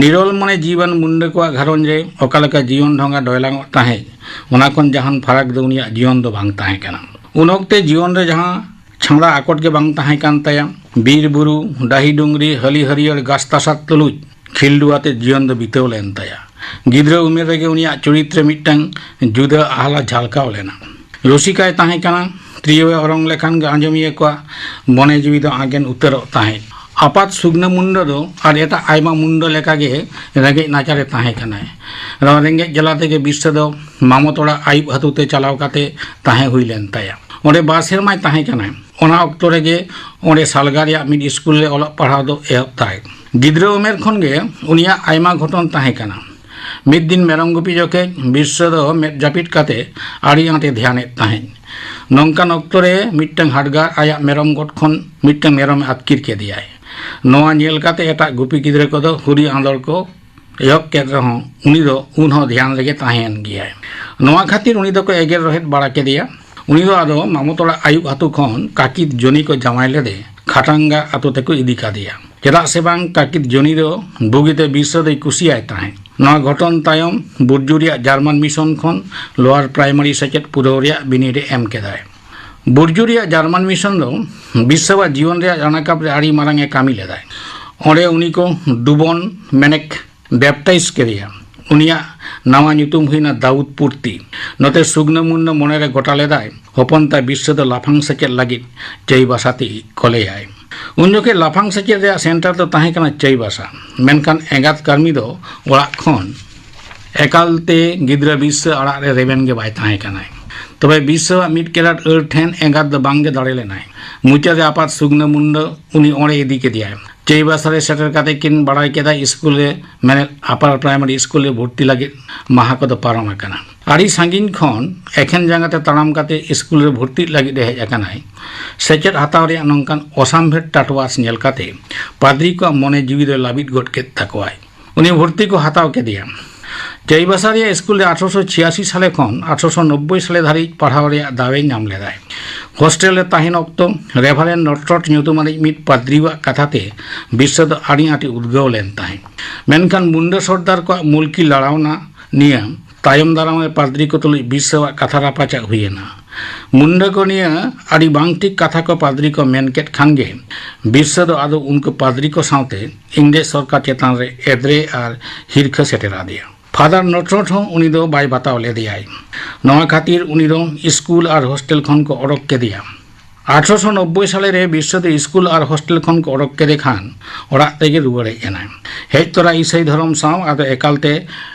ᱱᱤᱨᱚᱞ ᱢᱚᱱᱮ ᱡᱤᱣᱤᱣᱟᱱ ᱢᱩᱱᱰᱟᱹ ᱠᱚᱣᱟᱜ ᱜᱷᱟᱨᱚᱸᱡᱽ ᱨᱮ ᱚᱠᱟ ᱞᱮᱠᱟ ᱡᱤᱭᱚᱱ ᱰᱷᱚᱸᱜᱟ ᱰᱚᱭᱞᱟᱝᱚᱜ ᱛᱟᱦᱮᱸᱫ, ᱚᱱᱟ ᱠᱷᱚᱱ ᱡᱟᱦᱟᱱ ᱯᱷᱟᱨᱟᱠ ᱫᱚ ᱩᱱᱤᱭᱟᱜ ᱡᱤᱭᱚᱱ ᱫᱚ ᱵᱟᱝ ᱛᱟᱦᱮᱸ ᱠᱟᱱᱟ᱾ ᱩᱱ ᱚᱠᱛᱮ ᱡᱤᱭᱚᱱ ᱨᱮ ᱡᱟᱦᱟᱸ ᱪᱷᱟᱸᱫᱟ ᱟᱠᱚᱴ ᱜᱮ ᱵᱟᱝ ᱛᱟᱦᱮᱸ ᱠᱟᱱ ᱛᱟᱭᱟ᱾ ᱵᱤᱨ ᱵᱩᱨᱩ, ᱰᱟᱹᱦᱤ ᱰᱩᱝᱨᱤ, ᱦᱟᱹᱞᱤ ᱦᱟᱹᱨᱭᱟᱹᱲ ᱜᱷᱟᱥ ᱛᱟᱥᱟᱫ ᱛᱩᱞᱩᱡ ᱠᱷᱤᱞᱰᱩ ᱟᱛᱮ ᱡᱤᱭᱚᱱ ᱫᱚ ᱵᱤᱛᱟᱹᱣ ᱞᱮᱱ ᱛᱟᱭᱟ᱾ ᱜᱤᱫᱽᱨᱟᱹ ᱩᱢᱮᱨ ᱨᱮᱜᱮ ᱩᱱᱤᱭᱟᱜ ᱪᱚᱨᱤᱛ ᱨᱮ ᱢᱤᱫᱴᱟᱝ ᱡᱩᱫᱟᱹ ᱟᱦᱞᱟ ᱡᱷᱟᱞᱠᱟᱣ ᱞᱮᱱᱟ᱾ ᱨᱩᱥᱤᱠᱟᱭ ᱛᱟᱦᱮᱸ ᱠᱟᱱᱟ᱾ ᱛᱨᱤᱭᱳ ᱮ ᱚᱨᱚᱝ ᱞᱮᱠᱷᱟᱱ ᱜᱮ ᱟᱸᱡᱚᱢᱤᱭᱟᱹ ᱠᱚᱣᱟᱜ ᱢᱚᱱᱮ ᱡᱤᱣᱤ ᱫᱚ ᱟᱸᱜᱮᱱ ᱩᱛᱟᱹᱨᱚᱜ ᱛᱟᱦᱮᱸᱫ᱾ ᱟᱯᱟᱛ ᱥᱩᱜᱽᱱᱟᱹ ᱢᱩᱱᱰᱟᱹ ᱫᱚ ᱟᱨ ᱮᱴᱟᱜ ᱟᱭᱢᱟ ᱢᱩᱱᱰᱟᱹ ᱞᱮᱠᱟᱜᱮ ᱨᱮᱸᱜᱮᱡ ᱱᱟᱪᱟᱨᱮ ᱛᱟᱦᱮᱸ ᱠᱟᱱᱟᱭ᱾ ᱱᱚᱣᱟ ᱨᱮᱸᱜᱮᱡ ᱡᱟᱞᱟ ᱛᱮᱜᱮ ᱵᱤᱨᱥᱟᱹ ᱫᱚ ᱢᱟᱢᱚᱛ ᱚᱲᱟᱜ ᱟᱹᱭᱩᱵ ᱟᱹᱛᱩ ᱛᱮ ᱪᱟᱞᱟᱣ ᱠᱟᱛᱮ ᱛᱟᱦᱮᱸ ᱦᱩᱭ ᱞᱮᱱ ᱛᱟᱭᱟ᱾ ᱚᱸᱰᱮ ᱵᱟᱨ ᱥᱮᱨᱢᱟᱭ ᱛᱟᱦᱮᱸ ᱠᱟᱱᱟᱭ᱾ ᱚᱱᱟ ᱚᱠᱛᱚ ᱨᱮᱜᱮ ᱚᱸᱰᱮ ᱥᱟᱞᱜᱟ ᱨᱮᱭᱟᱜ ᱢᱤᱫ ᱥᱠᱩᱞ ᱨᱮ ᱚᱞᱚᱜ ᱯᱟᱲᱦᱟᱣ ᱫᱚ ᱮᱦᱚᱵ ᱛᱟᱭ᱾ ᱜᱤᱫᱽᱨᱟᱹ ᱩᱢᱮᱨ ᱠᱷᱚᱱ ᱜᱮ ᱩᱱᱤᱭᱟᱜ ᱟᱭᱢᱟ ᱜᱷᱚᱴᱚᱱ ᱛᱟᱦᱮᱸ ᱠᱟᱱᱟ᱾ ᱢᱤᱫ ᱫᱤᱱ ᱢᱮᱨᱚᱢ ᱜᱩᱯᱤ ᱡᱚᱠᱷᱮᱡ ᱵᱤᱨᱥᱟᱹ ᱫᱚ ᱢᱮᱫ ᱡᱟᱹᱯᱤᱫ ᱠᱟᱛᱮ ᱟᱹᱰᱤ ᱟᱸᱴᱮ ᱫᱷᱮᱭᱟᱱᱮᱫ ᱛᱟᱦᱮᱸᱫ᱾ ᱱᱚᱝᱠᱟᱱ ᱚᱠᱛᱚ ᱨᱮ ᱢᱤᱫᱴᱟᱝ ᱦᱟᱰᱜᱟᱨ ᱟᱭᱟᱜ ᱢᱮᱨᱚᱢ ᱜᱚᱴ ᱠᱷᱚᱱ ᱢᱤᱫᱴᱟᱝ ᱢᱮᱨᱚᱢᱮ ᱟᱹᱛᱠᱤᱨ ᱠᱮᱫᱮᱭᱟᱭ᱾ ᱱᱚᱣᱟ ᱧᱮᱞ ᱠᱟᱛᱮ ᱮᱴᱟᱜ ᱜᱩᱯᱤ ᱜᱤᱫᱽᱨᱟᱹ ᱠᱚᱫᱚ ᱦᱩᱨᱤ ᱟᱸᱫᱚᱲ ᱠᱚ ᱮᱦᱚᱵ ᱠᱮᱫ ᱨᱮᱦᱚᱸ, ᱩᱱᱤ ᱫᱚ ᱩᱱᱦᱚᱸ ᱫᱷᱮᱭᱟᱱ ᱨᱮᱜᱮ ᱛᱟᱦᱮᱸᱭᱮᱱ ᱜᱮᱭᱟᱭ᱾ ᱱᱚᱣᱟ ᱠᱷᱟᱹᱛᱤᱨ ᱩᱱᱤ ᱫᱚᱠᱚ ᱮᱜᱮᱨ ᱨᱚᱦᱮᱫ ᱵᱟᱲᱟ ᱠᱮᱫᱮᱭᱟ᱾ ᱩᱱᱤ ᱫᱚ ᱟᱫᱚ ᱢᱟᱢᱚᱛ ᱚᱲᱟᱜ ᱟᱹᱭᱩᱵ ᱟᱹᱛᱩ ᱠᱷᱚᱱ ᱠᱟᱹᱠᱤᱛ ᱡᱚᱱᱤ ᱠᱚ ᱡᱟᱶᱟᱭ ᱞᱮᱫᱮ ᱠᱷᱟᱴᱟᱝᱜᱟ ᱟᱹᱛᱩ ᱛᱮᱠᱚ ᱤᱫᱤ ᱠᱟᱫᱮᱭᱟ᱾ ᱪᱮᱫᱟᱜ ᱥᱮ ᱵᱟᱝ, ᱠᱟᱹᱠᱤᱛ ᱡᱚᱱᱤ ᱫᱚ ᱵᱩᱜᱤᱛᱮ ᱵᱤᱨᱥᱟᱹ ᱫᱚᱭ ᱠᱩᱥᱤᱭᱟᱭ ᱛᱟᱦᱮᱸᱫ᱾ ᱱᱚᱣᱟ ᱜᱷᱚᱴᱚᱱ ᱛᱟᱭᱚᱢ ᱵᱩᱨᱡᱩ ᱨᱮᱭᱟᱜ ᱡᱟᱨᱢᱟᱱ ᱢᱤᱥᱚᱱ ᱠᱷᱚᱱ ᱞᱳᱣᱟᱨ ᱯᱨᱟᱭᱢᱟᱨᱤ ᱥᱮᱪᱮᱫ ᱯᱩᱨᱟᱹᱣ ᱨᱮᱭᱟᱜ ᱵᱤᱱᱤᱰ ᱮ ᱮᱢ ᱠᱮᱫᱟᱭ᱾ ᱵᱩᱨᱡᱩ ᱨᱮᱭᱟᱜ ᱡᱟᱨᱢᱟᱱ ᱢᱤᱥᱚᱱ ᱫᱚ ᱵᱤᱨᱥᱟᱣᱟᱜ ᱡᱤᱭᱚᱱ ᱨᱮᱭᱟᱜ ᱨᱟᱱᱟᱠᱟᱵ ᱨᱮ ᱟᱹᱰᱤ ᱢᱟᱨᱟᱝ ᱮ ᱠᱟᱹᱢᱤ ᱞᱮᱫᱟᱭ᱾ ᱚᱸᱰᱮ ᱩᱱᱤ ᱠᱚ ᱰᱩᱵᱚᱱ ᱢᱮᱱᱮᱠ ᱵᱮᱯᱴᱟᱭᱤᱡᱽ ᱠᱮᱫᱮᱭᱟ᱾ ᱩᱱᱤᱭᱟᱜ ᱱᱟᱣᱟ ᱧᱩᱛᱩᱢ ᱦᱩᱭᱱᱟ ᱫᱟᱣᱩᱫ ᱯᱩᱨᱛᱤ᱾ ᱱᱚᱛᱮ ᱥᱩᱜᱽᱱᱟᱹ ᱢᱩᱱᱱᱟᱹ ᱢᱚᱱᱮᱨᱮ ᱜᱚᱴᱟ ᱞᱮᱫᱟᱭ, ᱦᱚᱯᱚᱱ ᱛᱟᱭ ᱵᱤᱨᱥᱟᱹ ᱫᱚ ᱞᱟᱯᱷᱟᱝ ᱥᱮᱪᱮᱫ ᱞᱟᱹᱜᱤᱫ ᱪᱟᱹᱭᱵᱟᱥᱟ ᱛᱮ ᱠᱚᱞᱮᱭᱟᱭ᱾ ᱩᱱ ᱡᱚᱠᱷᱮᱡ ᱞᱟᱯᱷᱟᱝ ᱥᱮᱪᱮᱫ ᱨᱮᱭᱟᱜ ᱥᱮᱱᱴᱟᱨ ᱫᱚ ᱛᱟᱦᱮᱸ ᱠᱟᱱᱟ ᱪᱟᱹᱭᱵᱟᱥᱟ, ᱢᱮᱱᱠᱷᱟᱱ ᱮᱸᱜᱟᱛ ᱠᱟᱹᱨᱢᱤ ᱫᱚ ᱚᱲᱟᱜ ᱠᱷᱚᱱ ᱮᱠᱟᱞᱛᱮ ᱜᱤᱫᱽᱨᱟᱹ ᱵᱤᱨᱥᱟᱹ ᱟᱲᱟᱜ ᱨᱮ ᱨᱮᱵᱮᱱ ᱜᱮ ᱵᱟᱭ ᱛᱟᱦᱮᱸ ᱠᱟᱱᱟᱭ᱾ ᱛᱚᱵᱮ ᱵᱤᱨᱥᱟᱹᱣᱟᱜ ᱢᱤᱫ ᱠᱮᱨᱟᱴ ᱟᱹᱲ ᱴᱷᱮᱱ ᱮᱸᱜᱟᱛ ᱫᱚ ᱵᱟᱝᱜᱮ ᱫᱟᱲᱮ ᱞᱮᱱᱟᱭ᱾ ᱢᱩᱪᱟᱹᱫ ᱨᱮ ᱟᱯᱟᱛ ᱥᱩᱜᱽᱱᱟᱹ ᱢᱩᱱᱰᱟᱹ ᱩᱱᱤ ᱚᱸᱰᱮ ᱤᱫᱤ ᱠᱮᱫᱮᱭᱟᱭ᱾ ᱪᱟᱹᱭᱵᱟᱥᱟ ᱨᱮ ᱥᱮᱴᱮᱨ ᱠᱟᱛᱮ ᱠᱤᱱ ᱵᱟᱲᱟᱭ ᱠᱮᱫᱟ ᱥᱠᱩᱞ ᱨᱮ, ᱢᱮᱱᱮᱫ ᱟᱯᱟᱨ ᱯᱨᱟᱭᱢᱟᱨᱤ ᱥᱠᱩᱞ ᱨᱮ ᱵᱷᱚᱨᱛᱤ ᱞᱟᱹᱜᱤᱫ ᱢᱟᱦᱟ ᱠᱚᱫᱚ ᱯᱟᱨᱚᱢ ᱟᱠᱟᱱᱟ᱾ ᱟᱹᱰᱤ ᱥᱟᱺᱜᱤᱧ ᱠᱷᱚᱱ ᱮᱠᱷᱮᱱ ᱡᱟᱸᱜᱟ ᱛᱮ ᱛᱟᱲᱟᱢ ᱠᱟᱛᱮ ᱥᱠᱩᱞ ᱨᱮ ᱵᱷᱚᱨᱛᱤᱜ ᱞᱟᱹᱜᱤᱫ ᱮ ᱦᱮᱡ ᱟᱠᱟᱱᱟᱭ᱾ ᱥᱮᱪᱮᱫ ᱦᱟᱛᱟᱣ ᱨᱮᱭᱟᱜ ᱱᱚᱝᱠᱟᱱ ᱚᱥᱟᱢᱵᱷᱮᱲ ᱴᱟᱴᱣᱟᱥ ᱧᱮᱞ ᱠᱟᱛᱮ ᱯᱟᱫᱽᱨᱤ ᱠᱚᱣᱟᱜ ᱢᱚᱱᱮ ᱡᱤᱣᱤ ᱫᱚᱭ ᱞᱟᱹᱵᱤᱫ ᱜᱚᱫ ᱠᱮᱫ ᱛᱟᱠᱚᱣᱟᱭ᱾ ᱩᱱᱤ ᱵᱷᱚᱨᱛᱤ ᱠᱚ ᱦᱟᱛᱟᱣ ᱠᱮᱫᱮᱭᱟ᱾ ᱪᱟᱹᱭᱵᱟᱥᱟ ᱨᱮᱭᱟᱜ ᱥᱠᱩᱞ ᱨᱮ ᱟᱴᱷᱨᱚᱥᱚ ᱪᱷᱤᱭᱟᱥᱤ ᱥᱟᱞᱮ ᱠᱷᱚᱱ ᱟᱴᱷᱨᱚᱥᱚ ᱱᱚᱵᱵᱳᱭ ᱥᱟᱞᱮ ᱫᱷᱟᱹᱨᱤᱡ ᱯᱟᱲᱦᱟᱣ ᱨᱮᱭᱟᱜ ᱫᱟᱣᱮ ᱧᱟᱢ ᱞᱮᱫᱟᱭ᱾ ᱦᱳᱥᱴᱮᱞ ᱨᱮ ᱛᱟᱦᱮᱱ ᱚᱠᱛᱚ ᱨᱮᱵᱷᱟᱨᱮᱱᱰ ᱱᱚᱴᱨᱚᱴ ᱧᱩᱛᱩᱢᱟᱱᱤᱡ ᱢᱤᱫ ᱯᱟᱫᱽᱨᱤᱣᱟᱜ ᱠᱟᱛᱷᱟ ᱛᱮ ᱵᱤᱨᱥᱟᱹ ᱫᱚ ᱟᱹᱰᱤ ᱟᱸᱴ ᱮ ᱩᱫᱽᱜᱟᱹᱣ ᱞᱮᱱ ᱛᱟᱦᱮᱸᱫ᱾ ᱢᱮᱱᱠᱷᱟᱱ ᱢᱩᱱᱰᱟᱹ ᱥᱚᱨᱫᱟᱨ ᱠᱚᱣᱟᱜ ᱢᱩᱞᱠᱤ ᱞᱟᱲᱟᱣᱱᱟ ᱱᱤᱭᱟᱹ ᱛᱟᱭᱚᱢ ᱫᱟᱨᱟᱢ ᱨᱮ ᱯᱟᱫᱽᱨᱤ ᱠᱚ ᱛᱩᱞᱩᱡ ᱵᱤᱨᱥᱟᱹᱣᱟᱜ ᱠᱟᱛᱷᱟ ᱨᱟᱯᱟᱪᱟᱜ ᱦᱩᱭᱮᱱᱟ᱾ ᱢᱩᱱᱰᱟᱹ ᱠᱚ ᱱᱤᱭᱟᱹ ᱟᱹᱰᱤ ᱵᱟᱝ ᱴᱷᱤᱠ ᱠᱟᱛᱷᱟ ᱠᱚ ᱯᱟᱫᱽᱨᱤ ᱠᱚ ᱢᱮᱱ ᱠᱮᱫ ᱠᱷᱟᱱ ᱜᱮ ᱵᱤᱨᱥᱟᱹ ᱫᱚ ᱟᱫᱚ ᱩᱱᱠᱩ ᱯᱟᱫᱽᱨᱤ ᱠᱚ ᱥᱟᱶᱛᱮ ᱤᱝᱨᱮᱡᱽ ᱥᱚᱨᱠᱟᱨ ᱪᱮᱛᱟᱱ ᱨᱮ ᱮᱫᱽᱨᱮ ᱟᱨ ᱦᱤᱨᱠᱷᱟᱹ ᱥᱮᱴᱮᱨ ᱟᱫᱮᱭᱟ᱾ ᱯᱷᱟᱫᱟᱨ ᱱᱚᱴᱨᱚᱴ ᱦᱚᱸ ᱩᱱᱤ ᱫᱚ ᱵᱟᱭ ᱵᱟᱛᱟᱣ ᱞᱮᱫᱮᱭᱟᱭ᱾ ᱱᱚᱣᱟ ᱠᱷᱟᱹᱛᱤᱨ ᱩᱱᱤ ᱫᱚ ᱥᱠᱩᱞ ᱟᱨ ᱦᱳᱥᱴᱮᱞ ᱠᱷᱚᱱ ᱠᱚ ᱚᱰᱚᱠ ᱠᱮᱫᱮᱭᱟ᱾ ᱟᱴᱷᱨᱚᱥᱚ ᱱᱚᱵᱵᱳᱭ ᱥᱟᱞᱮ ᱨᱮ ᱵᱤᱨᱥᱟᱹ ᱫᱚ ᱥᱠᱩᱞ ᱟᱨ ᱦᱳᱥᱴᱮᱞ ᱠᱷᱚᱱ ᱠᱚ ᱚᱰᱚᱠ ᱠᱮᱫᱮ ᱠᱷᱟᱱ ᱚᱲᱟᱜ ᱛᱮᱜᱮ ᱨᱩᱣᱟᱹᱲ ᱦᱮᱡ ᱮᱱᱟᱭ᱾ ᱦᱮᱡ ᱛᱚᱨᱟ ᱤᱥᱟᱹᱭ ᱫᱷᱚᱨᱚᱢ ᱥᱟᱶ ᱟᱫᱚ ᱮᱠᱟᱞᱛᱮ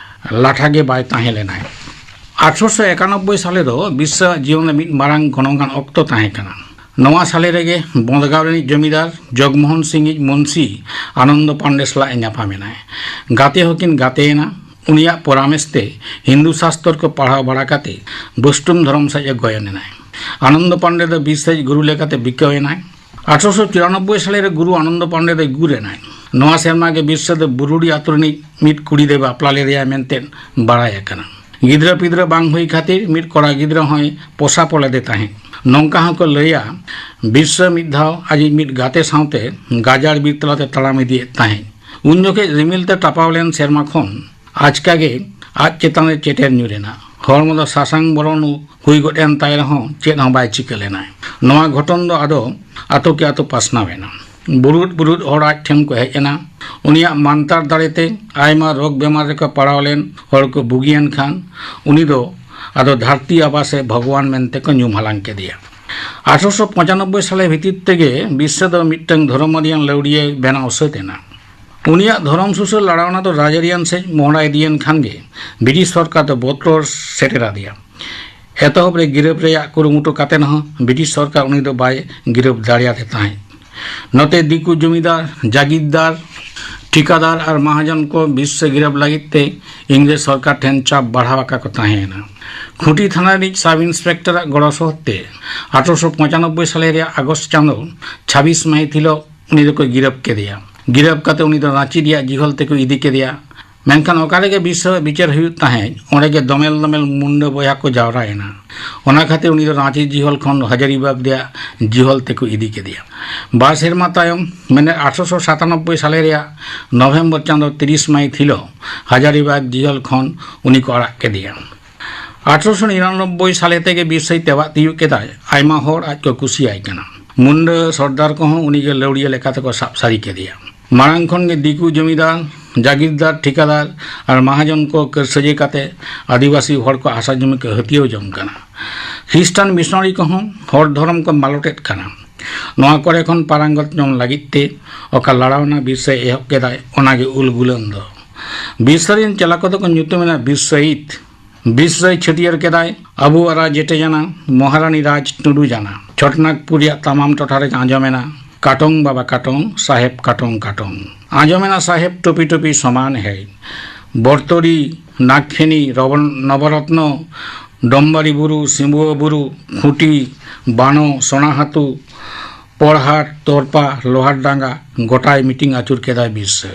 ᱞᱟᱴᱷᱟ ᱜᱮ ᱵᱟᱭ ᱛᱟᱦᱮᱸ ᱞᱮᱱᱟᱭ᱾ ᱟᱴᱷᱨᱚᱥᱚ ᱮᱠᱟᱱᱚᱵᱵᱳᱭ ᱥᱟᱞᱮ ᱫᱚ ᱵᱤᱨᱥᱟᱹᱣᱟᱜ ᱡᱤᱭᱚᱱ ᱨᱮ ᱢᱤᱫ ᱢᱟᱨᱟᱝ ᱜᱚᱱᱚᱝᱟᱱ ᱚᱠᱛᱚ ᱛᱟᱦᱮᱸ ᱠᱟᱱᱟ᱾ ᱱᱚᱣᱟ ᱥᱟᱞᱮ ᱨᱮᱜᱮ ᱵᱚᱸᱫᱽᱜᱟᱸᱣ ᱨᱤᱱᱤᱡ ᱡᱚᱢᱤᱫᱟᱨ ᱡᱚᱜᱽᱢᱳᱦᱚᱱ ᱥᱤᱝ ᱤᱡ ᱢᱩᱱᱥᱤ ᱟᱱᱚᱱᱫᱚ ᱯᱟᱱᱰᱮ ᱥᱟᱞᱟᱜ ᱮ ᱧᱟᱯᱟᱢ ᱮᱱᱟᱭ᱾ ᱜᱟᱛᱮ ᱦᱚᱸᱠᱤᱱ ᱜᱟᱛᱮ ᱮᱱᱟ᱾ ᱩᱱᱤᱭᱟᱜ ᱯᱚᱨᱟᱢᱮᱥ ᱛᱮ ᱦᱤᱱᱫᱩ ᱥᱟᱥᱛᱚᱨ ᱠᱚ ᱯᱟᱲᱦᱟᱣ ᱵᱟᱲᱟ ᱠᱟᱛᱮ ᱵᱳᱥᱴᱩᱢ ᱫᱷᱚᱨᱚᱢ ᱥᱮᱫ ᱮ ᱜᱚᱭᱚᱱ ᱮᱱᱟᱭ᱾ ᱟᱱᱚᱱᱫᱚ ᱯᱟᱱᱰᱮ ᱫᱚ ᱵᱤᱨᱥᱟᱹ ᱤᱡ ᱜᱩᱨᱩ ᱞᱮᱠᱟᱛᱮ ᱵᱤᱠᱟᱹᱣ ᱮᱱᱟᱭ᱾ ᱟᱴᱷᱨᱚᱥᱚ ᱪᱩᱨᱟᱱᱚᱵᱵᱳᱭ ᱥᱟᱞᱮ ᱨᱮ ᱜᱩᱨᱩ ᱟᱱᱚᱱᱫᱚ ᱯᱟᱱᱰᱮ ᱫᱚᱭ ᱜᱩᱨ ᱮᱱᱟᱭ᱾ ᱱᱚᱣᱟ ᱥᱮᱨᱢᱟ ᱜᱮ ᱵᱤᱨᱥᱟᱹ ᱫᱚ ᱵᱩᱨᱩᱰᱤ ᱟᱛᱳ ᱨᱤᱱᱤᱡ ᱢᱤᱫ ᱠᱩᱲᱤ ᱫᱚᱭ ᱵᱟᱯᱞᱟ ᱞᱮᱫᱮᱭᱟ ᱢᱮᱱᱛᱮ ᱵᱟᱲᱟᱭ ᱟᱠᱟᱱᱟ᱾ ᱜᱤᱫᱽᱨᱟᱹ ᱯᱤᱫᱽᱨᱟᱹ ᱵᱟᱝ ᱦᱩᱭ ᱠᱷᱟᱹᱛᱤᱨ ᱢᱤᱫ ᱠᱚᱲᱟ ᱜᱤᱫᱽᱨᱟᱹ ᱦᱚᱸᱭ ᱯᱚᱥᱟ ᱯᱚ ᱞᱮᱫᱮ ᱛᱟᱦᱮᱸᱫ᱾ ᱱᱚᱝᱠᱟ ᱦᱚᱸᱠᱚ ᱞᱟᱹᱭᱟ, ᱵᱤᱨᱥᱟᱹ ᱢᱤᱫ ᱫᱷᱟᱣ ᱟᱡᱤᱡ ᱢᱤᱫ ᱜᱟᱛᱮ ᱥᱟᱶᱛᱮ ᱜᱟᱡᱟᱲ ᱵᱤᱨ ᱛᱟᱞᱟᱛᱮ ᱛᱟᱲᱟᱢ ᱤᱫᱤᱭᱮᱫ ᱛᱟᱦᱮᱸᱫ᱾ ᱩᱱ ᱡᱚᱠᱷᱮᱡ ᱨᱤᱢᱤᱞ ᱛᱮ ᱴᱟᱯᱟᱣ ᱞᱮᱱ ᱥᱮᱨᱢᱟ ᱠᱷᱚᱱ ᱟᱪᱠᱟ ᱜᱮ ᱟᱡ ᱪᱮᱛᱟᱱ ᱨᱮ ᱪᱮᱴᱮᱨ ᱧᱩᱨ ᱮᱱᱟ᱾ ᱦᱚᱲᱢᱚ ᱫᱚ ᱥᱟᱥᱟᱝ ᱵᱚᱨᱚᱱ ᱦᱩᱭ ᱜᱚᱫ ᱮᱱ ᱛᱟᱭ ᱨᱮᱦᱚᱸ ᱪᱮᱫ ᱦᱚᱸ ᱵᱟᱭ ᱪᱤᱠᱟᱹ ᱞᱮᱱᱟ᱾ ᱱᱚᱣᱟ ᱜᱷᱚᱴᱚᱱ ᱫᱚ ᱟᱫᱚ ᱟᱛᱳ ᱠᱮ ᱟᱛᱳ ᱯᱟᱥᱱᱟᱣ ᱮᱱᱟ᱾ ᱵᱩᱨᱩᱫ ᱵᱩᱨᱩᱫ ᱦᱚᱲ ᱟᱡ ᱴᱷᱮᱱ ᱠᱚ ᱦᱮᱡ ᱮᱱᱟ᱾ ᱩᱱᱤᱭᱟᱜ ᱢᱟᱱᱛᱟᱨ ᱫᱟᱲᱮ ᱛᱮ ᱟᱭᱢᱟ ᱨᱳᱜᱽ ᱵᱮᱢᱟᱨ ᱨᱮᱠᱚ ᱯᱟᱲᱟᱣ ᱞᱮᱱ ᱦᱚᱲ ᱠᱚ ᱵᱩᱜᱤᱭᱮᱱ ᱠᱷᱟᱱ ᱩᱱᱤ ᱫᱚ ᱟᱫᱚ ᱫᱷᱟᱹᱨᱛᱤ ᱟᱵᱟ ᱥᱮ ᱵᱷᱚᱜᱚᱵᱟᱱ ᱢᱮᱱᱛᱮ ᱠᱚ ᱧᱩᱢ ᱦᱟᱞᱟᱝ ᱠᱮᱫᱮᱭᱟ᱾ ᱟᱴᱷᱨᱚᱥᱚ ᱯᱚᱸᱪᱟᱱᱚᱵᱵᱳᱭ ᱥᱟᱞᱮ ᱵᱷᱤᱛᱤᱨ ᱛᱮᱜᱮ ᱵᱤᱨᱥᱟᱹ ᱫᱚ ᱢᱤᱫᱴᱟᱝ ᱫᱷᱚᱨᱚᱢᱟᱹᱨᱤᱭᱟᱱ ᱞᱟᱹᱣᱲᱤᱭᱟᱹ ᱵᱮᱱᱟᱣ ᱥᱟᱹᱛ ᱮᱱᱟ᱾ ᱩᱱᱤᱭᱟᱜ ᱫᱷᱚᱨᱚᱢ ᱥᱩᱥᱟᱹᱨ ᱞᱟᱲᱟᱣᱱᱟ ᱫᱚ ᱨᱟᱡᱽᱟᱹᱨᱤᱭᱟᱱ ᱥᱮᱫ ᱢᱚᱦᱰᱟ ᱤᱫᱤᱭᱮᱱ ᱠᱷᱟᱱ ᱜᱮ ᱵᱨᱤᱴᱤᱥ ᱥᱚᱨᱠᱟᱨ ᱫᱚ ᱵᱚᱛᱚᱨ ᱥᱮᱴᱮᱨ ᱟᱫᱮᱭᱟ᱾ ᱮᱛᱚᱦᱚᱵ ᱨᱮ ᱜᱤᱨᱟᱹᱵ ᱨᱮᱭᱟᱜ ᱠᱩᱨᱩᱢᱩᱴᱩ ᱠᱟᱛᱮ ᱦᱚᱸ ᱵᱨᱤᱴᱤᱥ ᱥᱚᱨᱠᱟᱨ ᱩᱱᱤ ᱫᱚ ᱵᱟᱭ ᱜᱤᱨᱟᱹᱵ ᱫᱟᱲᱮᱭᱟᱫᱮ ᱛᱟᱦᱮᱸᱫ᱾ ᱱᱚᱛᱮ ᱫᱤᱠᱩ ᱡᱚᱢᱤᱫᱟᱨ, ᱡᱟᱜᱤᱨᱫᱟᱨ, ᱴᱷᱤᱠᱟᱫᱟᱨ ᱟᱨ ᱢᱟᱦᱟᱡᱚᱱ ᱠᱚ ᱵᱤᱨᱥᱟᱹ ᱜᱤᱨᱟᱹᱵ ᱞᱟᱹᱜᱤᱫ ᱛᱮ ᱤᱝᱨᱮᱡᱽ ᱥᱚᱨᱠᱟᱨ ᱴᱷᱮᱱ ᱪᱟᱯ ᱵᱟᱲᱦᱟᱣ ᱟᱠᱟ ᱠᱚ ᱛᱟᱦᱮᱸᱭᱮᱱᱟ᱾ ᱠᱷᱩᱸᱴᱤ ᱛᱷᱟᱱᱟ ᱨᱤᱱᱤᱡ ᱥᱟᱵ ᱤᱱᱥᱯᱮᱠᱴᱚᱨᱟᱜ ᱜᱚᱲᱚ ᱥᱚᱦᱚᱫ ᱛᱮ ᱟᱴᱷᱨᱚᱥᱚ ᱯᱚᱸᱪᱟᱱᱚᱵᱵᱳᱭ ᱥᱟᱞᱮ ᱨᱮᱭᱟᱜ ᱟᱜᱚᱥᱴ ᱪᱟᱸᱫᱚ ᱪᱷᱟᱵᱵᱤᱥ ᱢᱟᱹᱦᱤᱛ ᱦᱤᱞᱳᱜ ᱩᱱᱤ ᱫᱚᱠᱚ ᱜᱤᱨᱟᱹᱵ ᱠᱮᱫᱮᱭᱟ᱾ ᱜᱤᱨᱟᱹᱵ ᱠᱟᱛᱮ ᱩᱱᱤ ᱫᱚ ᱨᱟᱸᱪᱤ ᱨᱮᱭᱟᱜ ᱡᱤᱦᱚᱞ ᱛᱮᱠᱚ ᱤᱫᱤ ᱠᱮᱫᱮᱭᱟ᱾ ᱢᱮᱱᱠᱷᱟᱱ ᱚᱠᱟ ᱨᱮᱜᱮ ᱵᱤᱨᱥᱟᱹᱣᱟᱜ ᱵᱤᱪᱟᱹᱨ ᱦᱩᱭᱩᱜ ᱛᱟᱦᱮᱸᱫ, ᱚᱸᱰᱮ ᱜᱮ ᱫᱚᱢᱮᱞ ᱫᱚᱢᱮᱞ ᱢᱩᱱᱰᱟᱹ ᱵᱚᱭᱦᱟ ᱠᱚ ᱡᱟᱣᱨᱟᱭᱮᱱᱟ᱾ ᱚᱱᱟ ᱠᱷᱟᱹᱛᱤᱨ ᱩᱱᱤ ᱫᱚ ᱨᱟᱸᱪᱤ ᱡᱤᱦᱚᱞ ᱠᱷᱚᱱ ᱦᱟᱡᱟᱨᱤᱵᱟᱜᱽ ᱨᱮᱭᱟᱜ ᱡᱤᱦᱚᱞ ᱛᱮᱠᱚ ᱤᱫᱤ ᱠᱮᱫᱮᱭᱟ᱾ ᱵᱟᱨ ᱥᱮᱨᱢᱟ ᱛᱟᱭᱚᱢ, ᱢᱮᱱᱮᱫ ᱟᱴᱷᱨᱚᱥᱚ ᱥᱟᱛᱟᱱᱚᱵᱵᱳᱭ ᱥᱟᱞᱮ ᱨᱮᱭᱟᱜ ᱱᱚᱵᱷᱮᱢᱵᱚᱨ ᱪᱟᱸᱫᱚ ᱛᱤᱨᱤᱥ ᱢᱟᱹᱦᱤᱛ ᱦᱤᱞᱳᱜ ᱦᱟᱡᱟᱨᱤᱵᱟᱜᱽ ᱡᱤᱦᱚᱞ ᱠᱷᱚᱱ ᱩᱱᱤ ᱠᱚ ᱟᱲᱟᱜ ᱠᱮᱫᱮᱭᱟ᱾ ᱟᱴᱷᱨᱚᱥᱚ ᱱᱤᱨᱟᱱᱚᱵᱵᱳᱭ ᱥᱟᱞᱮ ᱛᱮᱜᱮ ᱵᱤᱨᱥᱟᱹᱭ ᱛᱮᱵᱟᱜ ᱛᱤᱭᱳᱜ ᱠᱮᱫᱟᱭ᱾ ᱟᱭᱢᱟ ᱦᱚᱲ ᱟᱡ ᱠᱚ ᱠᱩᱥᱤᱭᱟᱭ ᱠᱟᱱᱟ᱾ ᱢᱩᱱᱰᱟᱹ ᱥᱚᱨᱫᱟᱨ ᱠᱚᱦᱚᱸ ᱩᱱᱤᱜᱮ ᱞᱟᱹᱣᱲᱤᱭᱟᱹ ᱞᱮᱠᱟ ᱛᱮᱠᱚ ᱥᱟᱵ ᱥᱟᱹᱨᱤ ᱠᱮᱫᱮᱭᱟ᱾ ᱢᱟᱲᱟᱝ ᱠᱷᱚᱱ ᱜᱮ ᱫᱤᱠᱩ ᱡᱚᱢᱤᱫᱟᱨ, ᱡᱟᱜᱤᱨᱫᱟᱨ, ᱴᱷᱤᱠᱟᱫᱟᱨ ᱟᱨ ᱢᱟᱦᱟᱡᱚᱱ ᱠᱚ ᱠᱟᱹᱨᱥᱟᱹᱡᱮ ᱠᱟᱛᱮ ᱟᱹᱫᱤᱵᱟᱹᱥᱤ ᱦᱚᱲ ᱠᱚ ᱦᱟᱥᱟ ᱡᱚᱢᱤ ᱠᱚ ᱦᱟᱹᱛᱭᱟᱹᱣ ᱡᱚᱝ ᱠᱟᱱᱟ᱾ ᱠᱷᱨᱤᱥᱴᱟᱱ ᱢᱤᱥᱚᱱᱟᱨᱤ ᱠᱚᱦᱚᱸ ᱦᱚᱲ ᱫᱷᱚᱨᱚᱢ ᱠᱚ ᱢᱟᱞᱚᱴᱮᱫ ᱠᱟᱱᱟ᱾ ᱱᱚᱣᱟ ᱠᱚᱨᱮ ᱠᱷᱚᱱ ᱯᱟᱨᱟᱝᱜᱚᱛ ᱡᱚᱝ ᱞᱟᱹᱜᱤᱫ ᱛᱮ ᱚᱠᱟ ᱞᱟᱲᱟᱣᱱᱟ ᱵᱤᱨᱥᱟᱹᱭ ᱮᱦᱚᱵ ᱠᱮᱫᱟᱭ, ᱚᱱᱟᱜᱮ ᱩᱞ ᱜᱩᱞᱟᱹᱱ ᱫᱚ᱾ ᱵᱤᱨᱥᱟᱹ ᱨᱮᱱ ᱪᱮᱞᱟ ᱠᱚᱫᱚ ᱠᱚ ᱧᱩᱛᱩᱢ ᱮᱱᱟ ᱵᱤᱨᱥᱟᱹᱭᱤᱛ᱾ ᱵᱤᱨᱥᱟᱹᱭ ᱪᱷᱟᱹᱴᱭᱟᱹᱨ ᱠᱮᱫᱟᱭ ᱟᱵᱩ ᱟᱨᱟ ᱡᱮᱴᱮ ᱡᱟᱱᱟ, ᱢᱚᱦᱟᱨᱟᱱᱤ ᱨᱟᱡᱽ ᱴᱩᱰᱩ ᱡᱟᱱᱟ᱾ ᱪᱷᱚᱴᱱᱟᱜᱽᱯᱩᱨ ᱨᱮᱭᱟᱜ ᱛᱟᱢᱟᱢ ᱴᱚᱴᱷᱟ ᱨᱮ ᱟᱸᱡᱚᱢᱮᱱᱟ, "ᱠᱟᱴᱚᱝ ᱵᱟᱵᱟ ᱠᱟᱴᱚᱝ, ᱥᱟᱦᱮᱵ ᱠᱟᱴᱚᱝ ᱠᱟᱴᱚᱝ᱾ ᱟᱸᱡᱚᱢᱮᱱᱟ ᱥᱟᱦᱮᱵ ᱴᱩᱯᱤ ᱴᱩᱯᱤ ᱥᱚᱢᱟᱱ ᱦᱮᱡ᱾ ᱵᱚᱨᱛᱚᱨᱤ, ᱱᱟᱜᱽᱯᱷᱮᱱᱤ, ᱨᱚᱵᱚᱱ-, ᱱᱚᱵᱚᱨᱚᱛᱱᱚ, ᱰᱚᱢᱵᱟᱨᱤ ᱵᱩᱨᱩ, ᱥᱤᱢᱵᱩᱣᱟᱹ ᱵᱩᱨᱩ, ᱠᱷᱩᱸᱴᱤ, ᱵᱟᱱᱚ, ᱥᱚᱱᱟᱦᱟᱛᱩ, ᱯᱚᱲᱦᱟᱴ, ᱛᱚᱨᱯᱟ, ᱞᱳᱦᱟᱨ ᱰᱟᱸᱜᱟ, ᱜᱚᱴᱟᱭ ᱢᱤᱴᱤᱝ ᱟᱹᱪᱩᱨ ᱠᱮᱫᱟᱭ ᱵᱤᱨᱥᱟᱹ᱾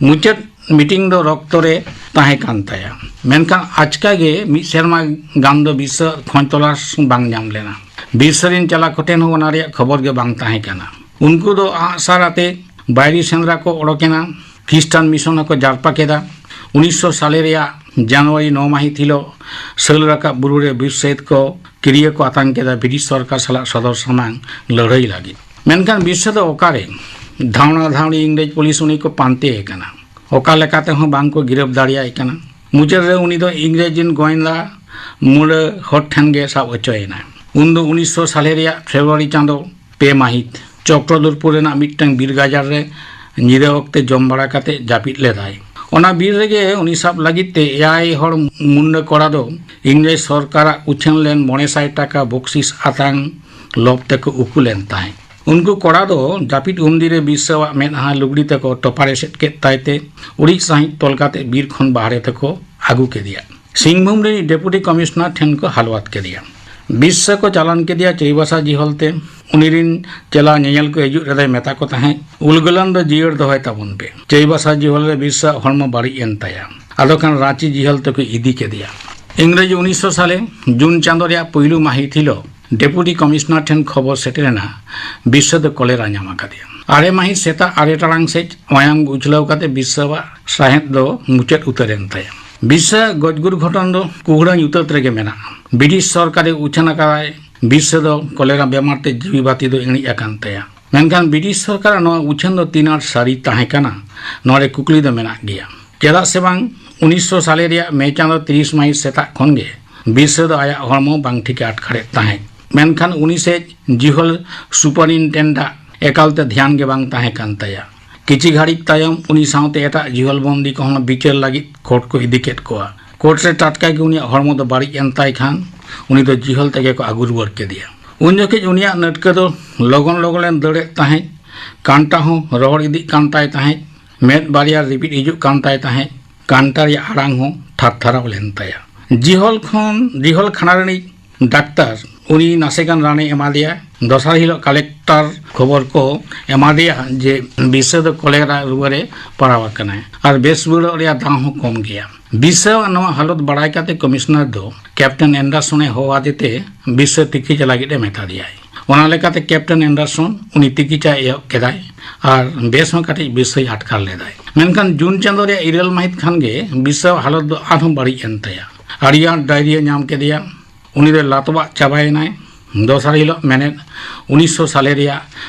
ᱢᱩᱪᱟᱹᱫ ᱢᱤᱴᱤᱝ ᱫᱚ ᱨᱚᱠᱛᱚ ᱨᱮ ᱛᱟᱦᱮᱸ ᱠᱟᱱ ᱛᱟᱭᱟ᱾ ᱢᱮᱱᱠᱷᱟᱱ ᱟᱪᱠᱟ ᱜᱮ ᱢᱤᱫ ᱥᱮᱨᱢᱟ ᱜᱟᱱ ᱫᱚ ᱵᱤᱨᱥᱟᱹ ᱠᱷᱚᱡᱽ ᱛᱚᱞᱟᱥ ᱵᱟᱝ ᱧᱟᱢ ᱞᱮᱱᱟ᱾ ᱵᱤᱨᱥᱟᱹ ᱨᱮᱱ ᱪᱟᱞᱟ ᱠᱚᱴᱷᱮᱱ ᱦᱚᱸ ᱚᱱᱟ ᱨᱮᱭᱟᱜ ᱠᱷᱚᱵᱚᱨ ᱜᱮ ᱵᱟᱝ ᱛᱟᱦᱮᱸ ᱠᱟᱱᱟ᱾ ᱩᱱᱠᱩ ᱫᱚ ᱟᱜᱼᱥᱟᱨ ᱟᱛᱮ ᱵᱟᱭᱨᱤ ᱥᱮᱸᱫᱽᱨᱟ ᱠᱚ ᱚᱰᱚᱠᱮᱱᱟ᱾ ᱠᱷᱨᱤᱥᱴᱟᱱ ᱢᱤᱥᱚᱱ ᱦᱚᱸᱠᱚ ᱡᱟᱨᱯᱟ ᱠᱮᱫᱟ᱾ ᱩᱱᱤᱥᱥᱚ ᱥᱟᱞᱮ ᱨᱮᱭᱟᱜ ᱡᱟᱱᱩᱣᱟᱨᱤ ᱱᱚ ᱢᱟᱹᱦᱤᱛ ᱦᱤᱞᱳᱜ ᱥᱟᱹᱞ ᱨᱟᱠᱟᱵ ᱵᱩᱨᱩ ᱨᱮ ᱵᱤᱨᱥᱟᱹᱭᱤᱛ ᱠᱚ ᱠᱤᱨᱤᱭᱟᱹ ᱠᱚ ᱟᱛᱟᱝ ᱠᱮᱫᱟ ᱵᱨᱤᱴᱤᱥ ᱥᱚᱨᱠᱟᱨ ᱥᱟᱞᱟᱜ ᱥᱚᱫᱚᱨ ᱥᱟᱢᱟᱝ ᱞᱟᱹᱲᱦᱟᱹᱭ ᱞᱟᱹᱜᱤᱫ᱾ ᱢᱮᱱᱠᱷᱟᱱ ᱵᱤᱨᱥᱟᱹ ᱫᱚ ᱚᱠᱟᱨᱮ? ᱫᱷᱟᱣᱬᱟ ᱫᱷᱟᱣᱬᱤ ᱤᱝᱨᱮᱡᱽ ᱯᱩᱞᱤᱥ ᱩᱱᱤ ᱠᱚ ᱯᱟᱱᱛᱮ ᱮ ᱠᱟᱱᱟ᱾ ᱚᱠᱟ ᱞᱮᱠᱟ ᱛᱮᱦᱚᱸ ᱵᱟᱝ ᱠᱚ ᱜᱤᱨᱟᱹᱵ ᱫᱟᱲᱮᱭᱟᱭ ᱠᱟᱱᱟ᱾ ᱢᱩᱪᱟᱹᱫ ᱨᱮ ᱩᱱᱤ ᱫᱚ ᱤᱝᱨᱮᱡᱽ ᱨᱮᱱ ᱜᱚᱭᱮᱱᱫᱟ ᱢᱩᱲᱟᱹ ᱦᱚᱲ ᱴᱷᱮᱱ ᱜᱮ ᱥᱟᱵ ᱦᱚᱪᱚᱭᱮᱱᱟᱭ᱾ ᱩᱱ ᱫᱚ ᱩᱱᱤᱥᱥᱚ ᱥᱟᱞᱮ ᱨᱮᱭᱟᱜ ᱯᱷᱮᱵᱽᱨᱩᱣᱟᱨᱤ ᱪᱟᱸᱫᱚ ᱯᱮ ᱢᱟᱹᱦᱤᱛ ᱪᱚᱠᱨᱚᱫᱩᱨᱯᱩᱨ ᱨᱮᱱᱟᱜ ᱢᱤᱫᱴᱟᱝ ᱵᱤᱨ ᱜᱟᱡᱟᱲ ᱨᱮ ᱧᱤᱫᱟᱹ ᱚᱠᱛᱮ ᱡᱚᱢ ᱵᱟᱲᱟ ᱠᱟᱛᱮ ᱡᱟᱹᱯᱤᱫ ᱞᱮᱫᱟᱭ᱾ ᱚᱱᱟ ᱵᱤᱨ ᱨᱮᱜᱮ ᱩᱱᱤ ᱥᱟᱵ ᱞᱟᱹᱜᱤᱫ ᱛᱮ ᱮᱭᱟᱭ ᱦᱚᱲ ᱢᱩᱱᱰᱟᱹ ᱠᱚᱲᱟ ᱫᱚ ᱤᱝᱨᱮᱡᱽ ᱥᱚᱨᱠᱟᱨᱟᱜ ᱩᱪᱷᱟᱹᱱ ᱞᱮᱱ ᱢᱚᱬᱮ ᱥᱟᱭ ᱴᱟᱠᱟ ᱵᱚᱠᱥᱤᱥ ᱟᱛᱟᱝ ᱞᱚᱵ ᱛᱮᱠᱚ ᱩᱠᱩ ᱞᱮᱱ ᱛᱟᱦᱮᱸᱫ᱾ ᱩᱱᱠᱩ ᱠᱚᱲᱟ ᱫᱚ ᱡᱟᱹᱯᱤᱫ ᱩᱢᱫᱤ ᱨᱮ ᱵᱤᱨᱥᱟᱹᱣᱟᱜ ᱢᱮᱫᱦᱟ ᱞᱩᱜᱽᱲᱤ ᱛᱮᱠᱚ ᱴᱚᱯᱟᱨ ᱮᱥᱮᱫ ᱠᱮᱫ ᱛᱟᱭ ᱛᱮ ᱩᱲᱤᱡ ᱥᱟᱺᱦᱤᱡ ᱛᱚᱞ ᱠᱟᱛᱮ ᱵᱤᱨ ᱠᱷᱚᱱ ᱵᱟᱦᱨᱮ ᱛᱮᱠᱚ ᱟᱹᱜᱩ ᱠᱮᱫᱮᱭᱟ᱾ ᱥᱤᱝᱵᱷᱩᱢ ᱨᱤᱱᱤᱡ ᱰᱮᱯᱩᱴᱤ ᱠᱚᱢᱤᱥᱚᱱᱟᱨ ᱴᱷᱮᱱ ᱠᱚ ᱦᱟᱞᱣᱟᱛ ᱠᱮᱫᱮᱭᱟ᱾ ᱵᱤᱨᱥᱟᱹ ᱠᱚ ᱪᱟᱞᱟᱱ ᱠᱮᱫᱮᱭᱟ ᱪᱟᱹᱭᱵᱟᱥᱟ ᱡᱤᱦᱚᱞ ᱛᱮ᱾ ᱩᱱᱤ ᱨᱤᱱ ᱪᱮᱞᱟ ᱧᱮᱧᱮᱞ ᱠᱚ ᱦᱤᱡᱩᱜ ᱨᱮᱫᱚᱭ ᱢᱮᱛᱟ ᱠᱚ ᱛᱟᱦᱮᱸᱫ, "ᱩᱞᱜᱩᱞᱟᱱ ᱫᱚ ᱡᱤᱭᱟᱹᱲ ᱫᱚᱦᱚᱭ ᱛᱟᱵᱚᱱ ᱯᱮ᱾" ᱪᱟᱹᱭᱵᱟᱥᱟ ᱡᱤᱦᱚᱞ ᱨᱮ ᱵᱤᱨᱥᱟᱣᱟᱜ ᱦᱚᱲᱢᱚ ᱵᱟᱹᱲᱤᱡ ᱮᱱ ᱛᱟᱭᱟ᱾ ᱟᱫᱚ ᱠᱷᱟᱱ ᱨᱟᱸᱪᱤ ᱡᱤᱦᱚᱞ ᱛᱮᱠᱚ ᱤᱫᱤ ᱠᱮᱫᱮᱭᱟ᱾ ᱤᱝᱨᱮᱡᱤ ᱩᱱᱤᱥᱥᱚ ᱥᱟᱞᱮ ᱡᱩᱱ ᱪᱟᱸᱫᱚ ᱨᱮᱭᱟᱜ ᱯᱩᱭᱞᱩ ᱢᱟᱹᱦᱤᱛ ᱦᱤᱞᱳᱜ ᱰᱮᱯᱩᱴᱤ ᱠᱚᱢᱤᱥᱚᱱᱟᱨ ᱴᱷᱮᱱ ᱠᱷᱚᱵᱚᱨ ᱥᱮᱴᱮᱨ ᱮᱱᱟ, ᱵᱤᱨᱥᱟᱹ ᱫᱚ ᱠᱚᱞᱮᱨᱟ ᱧᱟᱢ ᱟᱠᱟᱫᱮᱭᱟ᱾ ᱟᱨᱮ ᱢᱟᱹᱦᱤᱛ ᱥᱮᱛᱟᱜ ᱟᱨᱮ ᱴᱟᱲᱟᱝ ᱥᱮᱫ ᱢᱟᱭᱟᱢ ᱩᱪᱷᱞᱟᱹᱣ ᱠᱟᱛᱮ ᱵᱤᱨᱥᱟᱹᱣᱟᱜ ᱥᱟᱦᱮᱫ ᱫᱚ ᱢᱩᱪᱟᱹᱫ ᱩᱛᱟᱹᱨ ᱮᱱ ᱛᱟᱭᱟ᱾ ᱵᱤᱨᱥᱟᱹ ᱜᱚᱡ ᱜᱩᱨ ᱜᱷᱚᱴᱚᱱ ᱫᱚ ᱠᱩᱦᱲᱟᱹ ᱧᱩᱛᱟᱹᱛ ᱨᱮᱜᱮ ᱢᱮᱱᱟᱜᱼᱟ᱾ ᱵᱨᱤᱴᱤᱥ ᱥᱚᱨᱠᱟᱨᱮ ᱩᱪᱷᱟᱹᱱ ᱟᱠᱟᱫᱟᱭ, ᱵᱤᱨᱥᱟᱹ ᱫᱚ ᱠᱚᱞᱮᱨᱟ ᱵᱮᱢᱟᱨ ᱛᱮ ᱡᱤᱣᱤ ᱵᱟᱹᱛᱤ ᱫᱚ ᱤᱬᱤᱡ ᱟᱠᱟᱱ ᱛᱟᱭᱟ᱾ ᱢᱮᱱᱠᱷᱟᱱ ᱵᱨᱤᱴᱤᱥ ᱥᱚᱨᱠᱟᱨᱟᱜ ᱱᱚᱣᱟ ᱩᱪᱷᱟᱹᱱ ᱫᱚ ᱛᱤᱱ ᱟᱸᱴ ᱥᱟᱹᱨᱤ ᱛᱟᱦᱮᱸ ᱠᱟᱱᱟ, ᱱᱚᱣᱟ ᱨᱮ ᱠᱩᱠᱞᱤ ᱫᱚ ᱢᱮᱱᱟᱜ ᱜᱮᱭᱟ᱾ ᱪᱮᱫᱟᱜ ᱥᱮ ᱵᱟᱝ, ᱩᱱᱤᱥᱥᱚ ᱥᱟᱞᱮ ᱨᱮᱭᱟᱜ ᱢᱮ ᱪᱟᱸᱫᱚ ᱛᱤᱨᱤᱥ ᱢᱟᱹᱦᱤᱛ ᱥᱮᱛᱟᱜ ᱠᱷᱚᱱ ᱜᱮ ᱵᱤᱨᱥᱟᱹ ᱫᱚ ᱟᱭᱟᱜ ᱦᱚᱲᱢᱚ ᱵᱟᱝ ᱴᱷᱤᱠᱮ ᱟᱴᱠᱟᱨᱮᱫ ᱛᱟᱦᱮᱸᱫ᱾ ᱢᱮᱱᱠᱷᱟᱱ ᱩᱱᱤ ᱥᱮᱫ ᱡᱤᱦᱚᱞ ᱥᱩᱯᱟᱨᱤᱱᱴᱮᱱᱰᱟᱜ ᱮᱠᱟᱞᱛᱮ ᱫᱷᱮᱭᱟᱱ ᱜᱮ ᱵᱟᱝ ᱛᱟᱦᱮᱸ ᱠᱟᱱ ᱛᱟᱭᱟ᱾ ᱠᱤᱪᱷᱤ ᱜᱷᱟᱹᱲᱤᱡ ᱛᱟᱭᱚᱢ ᱩᱱᱤ ᱥᱟᱶᱛᱮ ᱮᱴᱟᱜ ᱡᱤᱦᱚᱞ ᱵᱚᱱᱫᱤ ᱠᱚᱦᱚᱸ ᱵᱤᱪᱟᱹᱨ ᱞᱟᱹᱜᱤᱫ ᱠᱳᱨᱴ ᱠᱚ ᱤᱫᱤ ᱠᱮᱫ ᱠᱚᱣᱟ᱾ ᱠᱳᱨᱴ ᱨᱮ ᱴᱟᱴᱠᱟ ᱜᱮ ᱩᱱᱤᱭᱟᱜ ᱦᱚᱲᱢᱚ ᱫᱚ ᱵᱟᱹᱲᱤᱡ ᱮᱱ ᱛᱟᱭ ᱠᱷᱟᱱ ᱩᱱᱤ ᱫᱚ ᱡᱤᱦᱚᱞ ᱛᱮᱜᱮ ᱠᱚ ᱟᱹᱜᱩ ᱨᱩᱣᱟᱹᱲ ᱠᱮᱫᱮᱭᱟ᱾ ᱩᱱ ᱡᱚᱠᱷᱮᱡ ᱩᱱᱤᱭᱟᱜ ᱱᱟᱹᱴᱠᱟᱹ ᱫᱚ ᱞᱚᱜᱚᱱ ᱞᱚᱜᱚᱱᱮ ᱫᱟᱹᱲᱮᱫ ᱛᱟᱦᱮᱸᱫ᱾ ᱠᱟᱱᱴᱟ ᱦᱚᱸ ᱨᱚᱦᱚᱲ ᱤᱫᱤᱜ ᱠᱟᱱ ᱛᱟᱭ ᱛᱟᱦᱮᱸᱫ᱾ ᱢᱮᱫ ᱵᱟᱨᱭᱟ ᱨᱤᱯᱤᱫ ᱦᱤᱡᱩᱜ ᱠᱟᱱ ᱛᱟᱭ ᱛᱟᱦᱮᱸᱫ᱾ ᱠᱟᱱᱴᱟ ᱨᱮᱭᱟᱜ ᱟᱲᱟᱝ ᱦᱚᱸ ᱛᱷᱟᱨ ᱛᱷᱟᱨᱟᱣ ᱞᱮᱱ ᱛᱟᱭᱟ᱾ ᱡᱤᱦᱚᱞ ᱠᱷᱚᱱ, ᱡᱤᱦᱚᱞ ᱠᱷᱟᱱᱟ ᱨᱤᱱᱤᱡ ᱰᱟᱠᱛᱟᱨ ᱩᱱᱤ ᱱᱟᱥᱮ ᱜᱟᱱ ᱨᱟᱱᱮ ᱮᱢᱟᱫᱮᱭᱟ᱾ ᱫᱚᱥᱟᱨ ᱦᱤᱞᱳᱜ ᱠᱟᱞᱮᱠᱴᱚᱨ ᱠᱷᱚᱵᱚᱨ ᱠᱚ ᱮᱢᱟᱫᱮᱭᱟ ᱡᱮ ᱵᱤᱨᱥᱟᱹ ᱫᱚ ᱠᱚᱞᱮᱨᱟ ᱨᱩᱣᱟᱹ ᱨᱮ ᱯᱟᱲᱟᱣ ᱟᱠᱟᱱᱟᱭ ᱟᱨ ᱵᱮᱥ ᱨᱩᱣᱟᱹᱲᱚᱜ ᱨᱮᱭᱟᱜ ᱫᱟᱣ ᱦᱚᱸ ᱠᱚᱢ ᱜᱮᱭᱟ᱾ ᱵᱤᱨᱥᱟᱹᱣᱟᱜ ᱱᱚᱣᱟ ᱦᱟᱞᱚᱛ ᱵᱟᱲᱟᱭ ᱠᱟᱛᱮ ᱠᱚᱢᱤᱥᱚᱱᱟᱨ ᱫᱚ ᱠᱮᱯᱴᱮᱱ ᱮᱱᱰᱟᱨᱥᱚᱱ ᱮ ᱦᱚᱦᱚ ᱟᱫᱮ ᱛᱮ ᱵᱤᱨᱥᱟᱹ ᱛᱤᱠᱤᱪᱟ ᱞᱟᱹᱜᱤᱫ ᱮ ᱢᱮᱛᱟ ᱫᱮᱭᱟᱭ᱾ ᱚᱱᱟ ᱞᱮᱠᱟᱛᱮ ᱠᱮᱯᱴᱮᱱ ᱮᱱᱰᱟᱨᱥᱚᱱ ᱩᱱᱤ ᱛᱤᱠᱤᱪᱟ ᱮᱦᱚᱵ ᱠᱮᱫᱟᱭ ᱟᱨ ᱵᱮᱥ ᱦᱚᱸ ᱠᱟᱹᱴᱤᱡ ᱵᱤᱨᱥᱟᱹᱭ ᱟᱴᱠᱟᱨ ᱞᱮᱫᱟᱭ᱾ ᱢᱮᱱᱠᱷᱟᱱ ᱡᱩᱱ ᱪᱟᱸᱫᱚ ᱨᱮᱭᱟᱜ ᱤᱨᱟᱹᱞ ᱢᱟᱹᱦᱤᱛ ᱠᱷᱟᱱ ᱜᱮ ᱵᱤᱨᱥᱟᱹᱣᱟᱜ ᱦᱟᱞᱚᱛ ᱫᱚ ᱟᱨᱦᱚᱸ ᱵᱟᱹᱲᱤᱡ ᱮᱱ ᱛᱟᱭᱟ᱾ ᱟᱹᱰᱤ ᱟᱸᱴ ᱰᱟᱭᱨᱤᱭᱟ ᱧᱟᱢ ᱠᱮᱫᱮᱭᱟ᱾ ᱩᱱᱤ ᱫᱚ ᱞᱟᱛᱣᱟᱜ ᱪᱟᱵᱟᱭᱮᱱᱟᱭ᱾ ᱫᱚᱥᱟᱨ ᱦᱤᱞᱳᱜ ᱢᱮᱱᱮᱫ ᱩᱱᱤᱥᱥᱚ ᱥᱟᱞᱮ ᱨᱮᱭᱟᱜ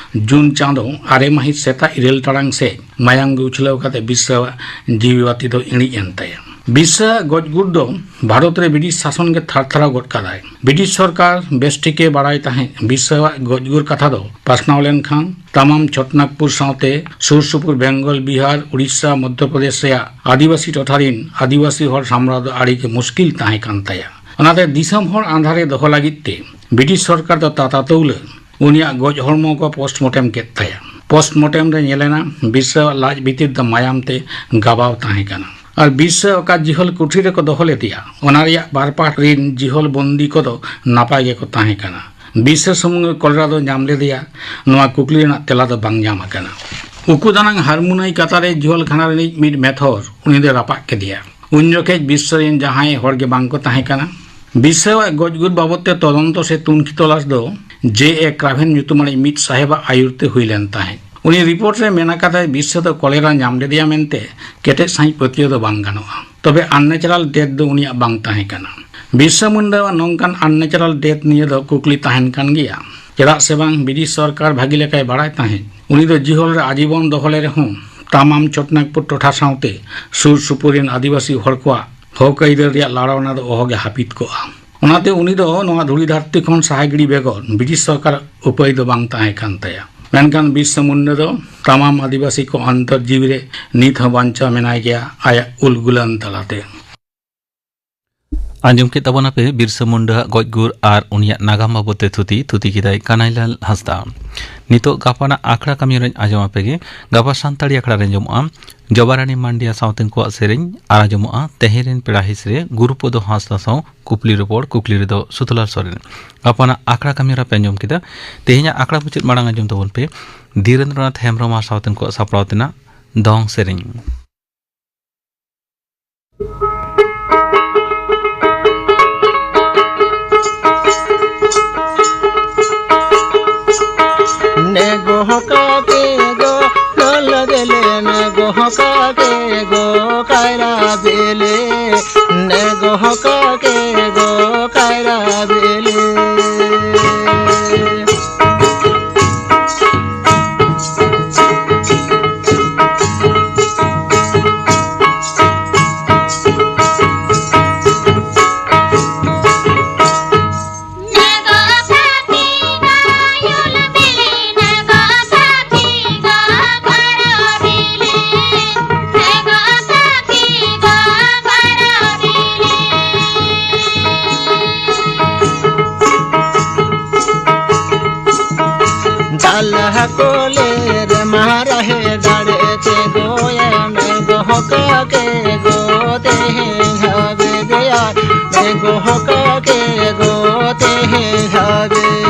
ᱡᱩᱱ ᱪᱟᱸᱫᱚ ᱟᱨᱮ ᱢᱟᱹᱦᱤᱛ ᱥᱮᱛᱟᱜ ᱤᱨᱟᱹᱞ ᱴᱟᱲᱟᱝ ᱥᱮᱫ ᱢᱟᱭᱟᱢ ᱜᱮ ᱩᱪᱷᱞᱟᱹᱣ ᱠᱟᱛᱮ ᱵᱤᱨᱥᱟᱹᱣᱟᱜ ᱡᱤᱣᱤ ᱵᱟᱹᱛᱤ ᱫᱚ ᱤᱬᱤᱡ ᱮᱱ ᱛᱟᱭᱟ᱾ ᱵᱤᱨᱥᱟᱹᱣᱟᱜ ᱜᱚᱡ ᱜᱩᱨ ᱫᱚ ᱵᱷᱟᱨᱚᱛ ᱨᱮ ᱵᱨᱤᱴᱤᱥ ᱥᱟᱥᱚᱱ ᱜᱮ ᱛᱷᱟᱨ ᱛᱷᱟᱨᱟᱣ ᱜᱚᱫ ᱠᱟᱫᱟᱭ᱾ ᱵᱨᱤᱴᱤᱥ ᱥᱚᱨᱠᱟᱨ ᱵᱮᱥ ᱴᱷᱤᱠᱮ ᱵᱟᱲᱟᱭ ᱛᱟᱦᱮᱸᱫ ᱵᱤᱨᱥᱟᱹᱣᱟᱜ ᱜᱚᱡ ᱜᱩᱨ ᱠᱟᱛᱷᱟ ᱫᱚ ᱯᱟᱥᱱᱟᱣ ᱞᱮᱱᱠᱷᱟᱱ ᱛᱟᱢᱟᱢ ᱪᱷᱚᱴᱱᱟᱜᱽᱯᱩᱨ ᱥᱟᱶᱛᱮ ᱥᱩᱨ ᱥᱩᱯᱩᱨ ᱵᱮᱝᱜᱚᱞ, ᱵᱤᱦᱟᱨ, ᱩᱲᱤᱥᱥᱟ, ᱢᱚᱫᱽᱫᱷᱚ ᱯᱨᱚᱫᱮᱥ ᱨᱮᱭᱟᱜ ᱟᱹᱫᱤᱵᱟᱹᱥᱤ ᱴᱚᱴᱷᱟ ᱨᱤᱱ ᱟᱹᱫᱤᱵᱟᱹᱥᱤ ᱦᱚᱲ ᱥᱟᱢᱵᱲᱟᱣ ᱫᱚ ᱟᱹᱰᱤ ᱜᱮ ᱢᱩᱥᱠᱤᱞ ᱛᱟᱦᱮᱸ ᱠᱟᱱ ᱛᱟᱭᱟ᱾ ᱚᱱᱟᱛᱮ ᱫᱤᱥᱚᱢ ᱦᱚᱲ ᱟᱸᱫᱷᱟᱨᱮ ᱫᱚᱦᱚ ᱞᱟᱹᱜᱤᱫ ᱛᱮ ᱵᱨᱤᱴᱤᱥ ᱥᱚᱨᱠᱟᱨ ᱫᱚ ᱛᱟᱛᱟ ᱛᱟᱹᱣᱞᱟᱹ ᱩᱱᱤᱭᱟᱜ ᱜᱚᱡ ᱦᱚᱲᱢᱚ ᱠᱚ ᱯᱳᱥᱴᱢᱚᱨᱴᱮᱢ ᱠᱮᱫ ᱛᱟᱭᱟ᱾ ᱯᱳᱥᱴᱢᱚᱨᱴᱮᱢ ᱨᱮ ᱧᱮᱞᱮᱱᱟ ᱵᱤᱨᱥᱟᱣᱟᱜ ᱞᱟᱡ ᱵᱷᱤᱛᱤᱨ ᱫᱚ ᱢᱟᱭᱟᱢ ᱛᱮ ᱜᱟᱵᱟᱣ ᱛᱟᱦᱮᱸ ᱠᱟᱱᱟ᱾ ᱟᱨ ᱵᱤᱨᱥᱟ ᱚᱠᱟ ᱡᱤᱦᱚᱞ ᱠᱩᱴᱷᱨᱤ ᱨᱮᱠᱚ ᱫᱚᱦᱚ ᱞᱮᱫᱮᱭᱟ, ᱚᱱᱟ ᱨᱮᱭᱟᱜ ᱵᱟᱨ ᱯᱟᱦᱴᱟ ᱨᱤᱱ ᱡᱤᱦᱚᱞ ᱵᱚᱱᱫᱤ ᱠᱚᱫᱚ ᱱᱟᱯᱟᱭ ᱜᱮᱠᱚ ᱛᱟᱦᱮᱸ ᱠᱟᱱᱟ᱾ ᱵᱤᱥᱥᱚ ᱥᱩᱢᱩᱝ ᱜᱮ ᱠᱚᱞᱮᱨᱟ ᱫᱚ ᱧᱟᱢ ᱞᱮᱫᱮᱭᱟ? ᱱᱚᱣᱟ ᱠᱩᱠᱞᱤ ᱨᱮᱱᱟᱜ ᱛᱮᱞᱟ ᱫᱚ ᱵᱟᱝ ᱧᱟᱢ ᱟᱠᱟᱱᱟ᱾ ᱩᱠᱩ ᱫᱟᱱᱟᱝ ᱦᱟᱨᱢᱩᱱᱟᱹᱭ ᱠᱟᱛᱟ ᱨᱮ ᱡᱩᱣᱟᱹᱞ ᱠᱷᱟᱱᱟ ᱨᱤᱱᱤᱡ ᱢᱤᱫ ᱢᱮᱛᱷᱚᱨ ᱩᱱᱤ ᱫᱚᱭ ᱨᱟᱯᱟᱜ ᱠᱮᱫᱮᱭᱟ᱾ ᱩᱱ ᱡᱚᱠᱷᱮᱡ ᱵᱤᱥᱥᱚ ᱨᱮᱱ ᱡᱟᱦᱟᱸᱭ ᱦᱚᱲ ᱜᱮ ᱵᱟᱝ ᱠᱚ ᱛᱟᱦᱮᱸ ᱠᱟᱱᱟ᱾ ᱵᱤᱥᱥᱚ ᱟᱜ ᱜᱚᱡ ᱜᱩᱨ ᱵᱟᱵᱚᱫ ᱛᱮ ᱛᱚᱫᱚᱱᱛᱚ ᱥᱮ ᱛᱩᱱᱠᱷᱤ ᱛᱚᱞᱟᱥ ᱫᱚ ᱡᱮ ᱮ ᱠᱨᱟᱵᱷᱮᱱ ᱧᱩᱛᱩᱢᱟᱱᱤᱡ ᱢᱤᱫ ᱥᱟᱦᱮᱵᱟᱜ ᱟᱹᱭᱩᱨ ᱛᱮ ᱦᱩᱭ ᱞᱮᱱ ᱛᱟᱦᱮᱸᱫ᱾ ᱩᱱᱤ ᱨᱤᱯᱳᱨᱴ ᱨᱮ ᱢᱮᱱ ᱟᱠᱟᱫᱟᱭ, ᱵᱤᱥᱥᱚ ᱫᱚ ᱠᱚᱞᱮᱨᱟ ᱧᱟᱢ ᱞᱮᱫᱮᱭᱟ ᱢᱮᱱᱛᱮ ᱠᱮᱴᱮᱡ ᱥᱟᱺᱦᱤᱡ ᱯᱟᱹᱛᱭᱟᱹᱣ ᱫᱚ ᱵᱟᱝ ᱜᱟᱱᱚᱜᱼᱟ᱾ ᱛᱚᱵᱮ unnatural death ᱫᱚ ᱩᱱᱤᱭᱟᱜ ᱵᱟᱝ ᱛᱟᱦᱮᱸ ᱠᱟᱱᱟ᱾ ᱵᱤᱨᱥᱟ ᱢᱩᱱᱰᱟᱣᱟᱜ ᱱᱚᱝᱠᱟᱱ unnatural death ᱱᱤᱭᱟᱹ ᱫᱚ ᱠᱩᱠᱞᱤ ᱛᱟᱦᱮᱱ ᱠᱟᱱ ᱜᱮᱭᱟ᱾ ᱪᱮᱫᱟᱜ ᱥᱮ ᱵᱟᱝ, ᱵᱨᱤᱴᱤᱥ ᱥᱚᱨᱠᱟᱨ ᱵᱷᱟᱹᱜᱤ ᱞᱮᱠᱟᱭ ᱵᱟᱲᱟᱭ ᱛᱟᱦᱮᱸᱫ᱾ ᱩᱱᱤ ᱫᱚ ᱡᱤᱦᱚᱞ ᱨᱮ ᱟᱡᱤᱵᱚᱱ ᱫᱚᱦᱚ ᱞᱮ ᱨᱮᱦᱚᱸ, ᱛᱟᱢᱟᱢ ᱪᱷᱳᱴᱱᱟᱜᱽᱯᱩᱨ ᱴᱚᱴᱷᱟ ᱥᱟᱶᱛᱮ ᱥᱩᱨ ᱥᱩᱯᱩᱨ ᱨᱮᱱ ᱟᱹᱫᱤᱵᱟᱹᱥᱤ ᱦᱚᱲ ᱠᱚᱣᱟᱜ ᱦᱚᱠ ᱟᱹᱭᱫᱟᱹᱨ ᱨᱮᱭᱟᱜ ᱞᱟᱲᱟᱣᱱᱟ ᱫᱚ ᱚᱦᱚᱜᱮ ᱦᱟᱹᱯᱤᱫ ᱠᱚᱜᱼᱟ᱾ ᱚᱱᱟᱛᱮ ᱩᱱᱤ ᱫᱚ ᱱᱚᱣᱟ ᱫᱷᱩᱲᱤ ᱫᱷᱟᱹᱨᱛᱤ ᱠᱷᱚᱱ ᱥᱟᱦᱟ ᱜᱤᱰᱤ ᱵᱮᱜᱚᱨ ᱵᱨᱤᱴᱤᱥ ᱥᱚᱨᱠᱟᱨ ᱩᱯᱟᱹᱭ ᱫᱚ ᱵᱟᱝ ᱛᱟᱦᱮᱸ ᱠᱟᱱ ᱛᱟᱭᱟ᱾ ᱢᱮᱱᱠᱷᱟᱱ ᱵᱤᱨᱥᱟ ᱢᱩᱱᱰᱟ ᱫᱚ ᱛᱟᱢᱟᱢ ᱟᱹᱫᱤᱵᱟᱹᱥᱤ ᱠᱚ ᱚᱱᱛᱚᱨ ᱡᱤᱣᱤ ᱨᱮ ᱱᱤᱛ ᱦᱚᱸ ᱵᱟᱧᱪᱟᱣ ᱢᱮᱱᱟᱭ ᱜᱮᱭᱟ, ᱟᱭᱟᱜ ᱩᱞᱜᱩᱞᱟᱱ ᱛᱟᱞᱟᱛᱮ᱾ ᱟᱸᱡᱚᱢ ᱠᱮᱫ ᱛᱟᱵᱚᱱᱟᱯᱮ ᱵᱤᱨᱥᱟ ᱢᱩᱱᱰᱟᱹᱣᱟᱜ ᱜᱚᱡ ᱜᱩᱨ ᱟᱨ ᱩᱱᱤᱭᱟᱜ ᱱᱟᱜᱟᱢ ᱵᱟᱵᱚᱛ ᱛᱮ ᱛᱷᱩᱛᱤ᱾ ᱛᱷᱩᱛᱤ ᱠᱮᱫᱟᱭ ᱠᱟᱱᱟᱭᱞᱟᱞ ᱦᱟᱸᱥᱫᱟ᱾ ᱱᱤᱛᱚᱜ ᱜᱟᱯᱟᱱᱟᱜ ᱟᱠᱷᱲᱟ ᱠᱟᱹᱢᱤ ᱨᱮᱧ ᱟᱸᱡᱚᱢ ᱟᱯᱮ ᱜᱮ᱾ ᱜᱟᱯᱟ ᱥᱟᱱᱛᱟᱲᱤ ᱟᱠᱷᱲᱟ ᱨᱮ ᱟᱸᱡᱚᱢᱚᱜᱼᱟ ᱡᱚᱵᱟᱨᱟᱱᱤ ᱢᱟᱱᱰᱤᱭᱟ ᱥᱟᱶᱛᱮᱱ ᱠᱚᱣᱟᱜ ᱥᱮᱨᱮᱧ ᱟᱨ ᱟᱸᱡᱚᱢᱚᱜᱼᱟ ᱛᱮᱦᱮᱧ ᱨᱮᱱ ᱯᱮᱲᱟ ᱦᱤᱸᱥ ᱨᱮ ᱜᱩᱨᱩᱯᱚᱫᱚ ᱦᱟᱸᱥᱫᱟ ᱥᱟᱶ ᱠᱩᱠᱞᱤ ᱨᱚᱯᱚᱲ᱾ ᱠᱩᱠᱞᱤ ᱨᱮᱫᱚ ᱥᱩᱛᱞᱟᱞ ᱥᱚᱨᱮᱱ᱾ ᱜᱟᱯᱟᱱᱟᱜ ᱟᱠᱷᱲᱟ ᱠᱟᱹᱢᱤ ᱦᱚᱨᱟ ᱯᱮ ᱟᱸᱡᱚᱢ ᱠᱮᱫᱟ᱾ ᱛᱮᱦᱮᱧᱟᱜ ᱟᱠᱷᱲᱟ ᱢᱩᱪᱟᱹᱫ ᱢᱟᱲᱟᱝ ᱟᱸᱡᱚᱢ ᱛᱟᱵᱚᱱ ᱯᱮ ᱫᱷᱤᱨᱮᱱᱫᱨᱚᱱᱟᱛᱷ ᱦᱮᱢᱵᱽᱨᱚᱢ ᱟᱨ ᱥᱟᱶᱛᱮᱱ ᱠᱚᱣᱟᱜ ᱥᱟᱯᱲᱟᱣ ᱛᱮᱱᱟᱜ ᱫᱚᱝ ᱥᱮᱨᱮᱧ᱾ ᱱᱮᱜᱚ ᱦᱚᱠᱟ ᱠᱮ ᱜᱚ ᱞᱚᱞᱚ ᱵᱮᱞᱮ, ᱱᱮᱜᱚ ᱦᱚᱠᱟ ᱠᱮ ᱜᱚ ᱠᱟᱭᱨᱟ ᱵᱮᱞᱮ, ᱱᱮᱜᱚ ᱦᱚᱠᱟ ᱠᱮ ᱜᱚ ᱠᱟᱭᱨᱟ ᱵᱮᱞᱮ᱾ ᱫᱟᱞᱦᱟ ᱠᱚᱞᱮ ᱨᱮ ᱢᱟᱨᱟ ᱦᱮ ᱫᱟᱲᱮ ᱛᱮ ᱜᱚᱭᱟ ᱢᱮ ᱜᱚᱦᱚ ᱠᱟ ᱠᱮ ᱜᱚ ᱛᱮᱦᱮᱧ ᱦᱟᱵᱮ ᱜᱚᱭᱟ ᱢᱮ ᱜᱚᱦᱚ ᱠᱟ ᱠᱮ ᱜᱚ ᱛᱮᱦᱮᱧ ᱦᱟᱵᱮ᱾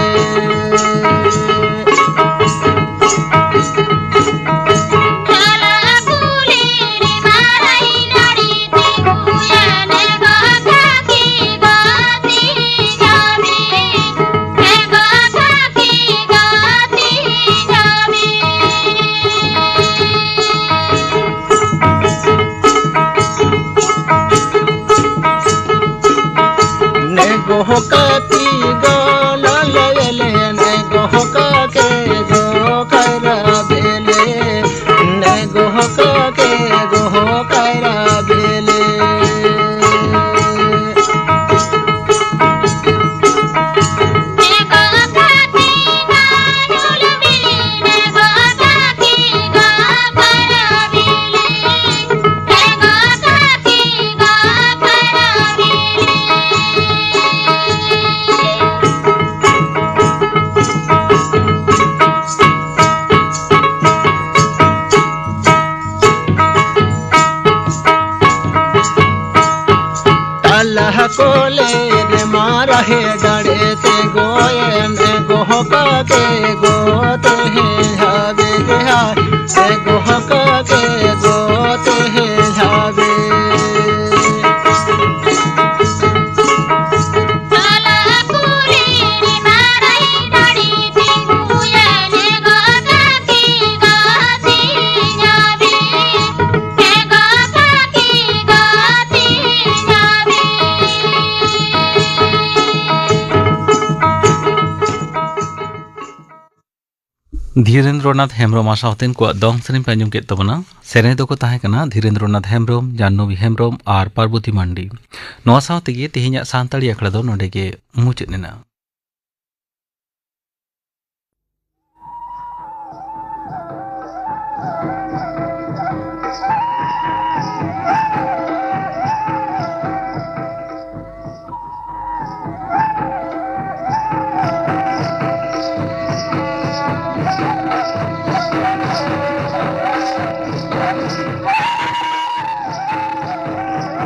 ᱛᱟᱦᱟ ᱠᱚᱞᱮ ᱨᱮᱢᱟ ᱨᱟᱦᱮ ᱰᱟᱲᱮ ᱛᱮ ᱜᱚᱭᱮᱱ ᱮ ᱜᱚᱦᱚ ᱠᱟᱜᱮ ᱜᱚ ᱛᱮᱦᱮ ᱦᱟᱵᱮ ᱜᱮ ᱦᱟ ᱮ ᱜᱚᱦᱚ ᱠᱟᱜᱮ ᱜᱚ ᱛᱮᱦᱮ ᱦᱟᱵᱮ᱾ ᱫᱷᱤᱨᱮᱱᱫᱨᱚᱱᱟᱛᱷ ᱦᱮᱢᱵᱨᱚᱢ ᱟᱨ ᱥᱟᱶᱛᱮᱱ ᱠᱚᱣᱟᱜ ᱫᱚᱝ ᱥᱮᱨᱮᱧ ᱯᱮ ᱟᱸᱡᱚᱢ ᱠᱮᱫ ᱛᱟᱵᱚᱱᱟ᱾ ᱥᱮᱨᱮᱧ ᱫᱚᱠᱚ ᱛᱟᱦᱮᱸ ᱠᱟᱱᱟ ᱫᱷᱤᱨᱮᱱᱫᱨᱚᱱᱟᱛᱷ ᱦᱮᱢᱵᱨᱚᱢ, ᱡᱟᱦᱱᱚᱵᱤ ᱦᱮᱢᱵᱨᱚᱢ ᱟᱨ ᱯᱟᱨᱵᱚᱛᱤ ᱢᱟᱱᱰᱤ᱾ ᱱᱚᱣᱟ ᱥᱟᱶ ᱛᱮᱜᱮ ᱛᱮᱦᱮᱧᱟᱜ ᱥᱟᱱᱛᱟᱲᱤ ᱟᱠᱷᱲᱟ ᱫᱚ ᱱᱚᱰᱮ ᱜᱮ ᱢᱩᱪᱟᱹᱫ ᱮᱱᱟ᱾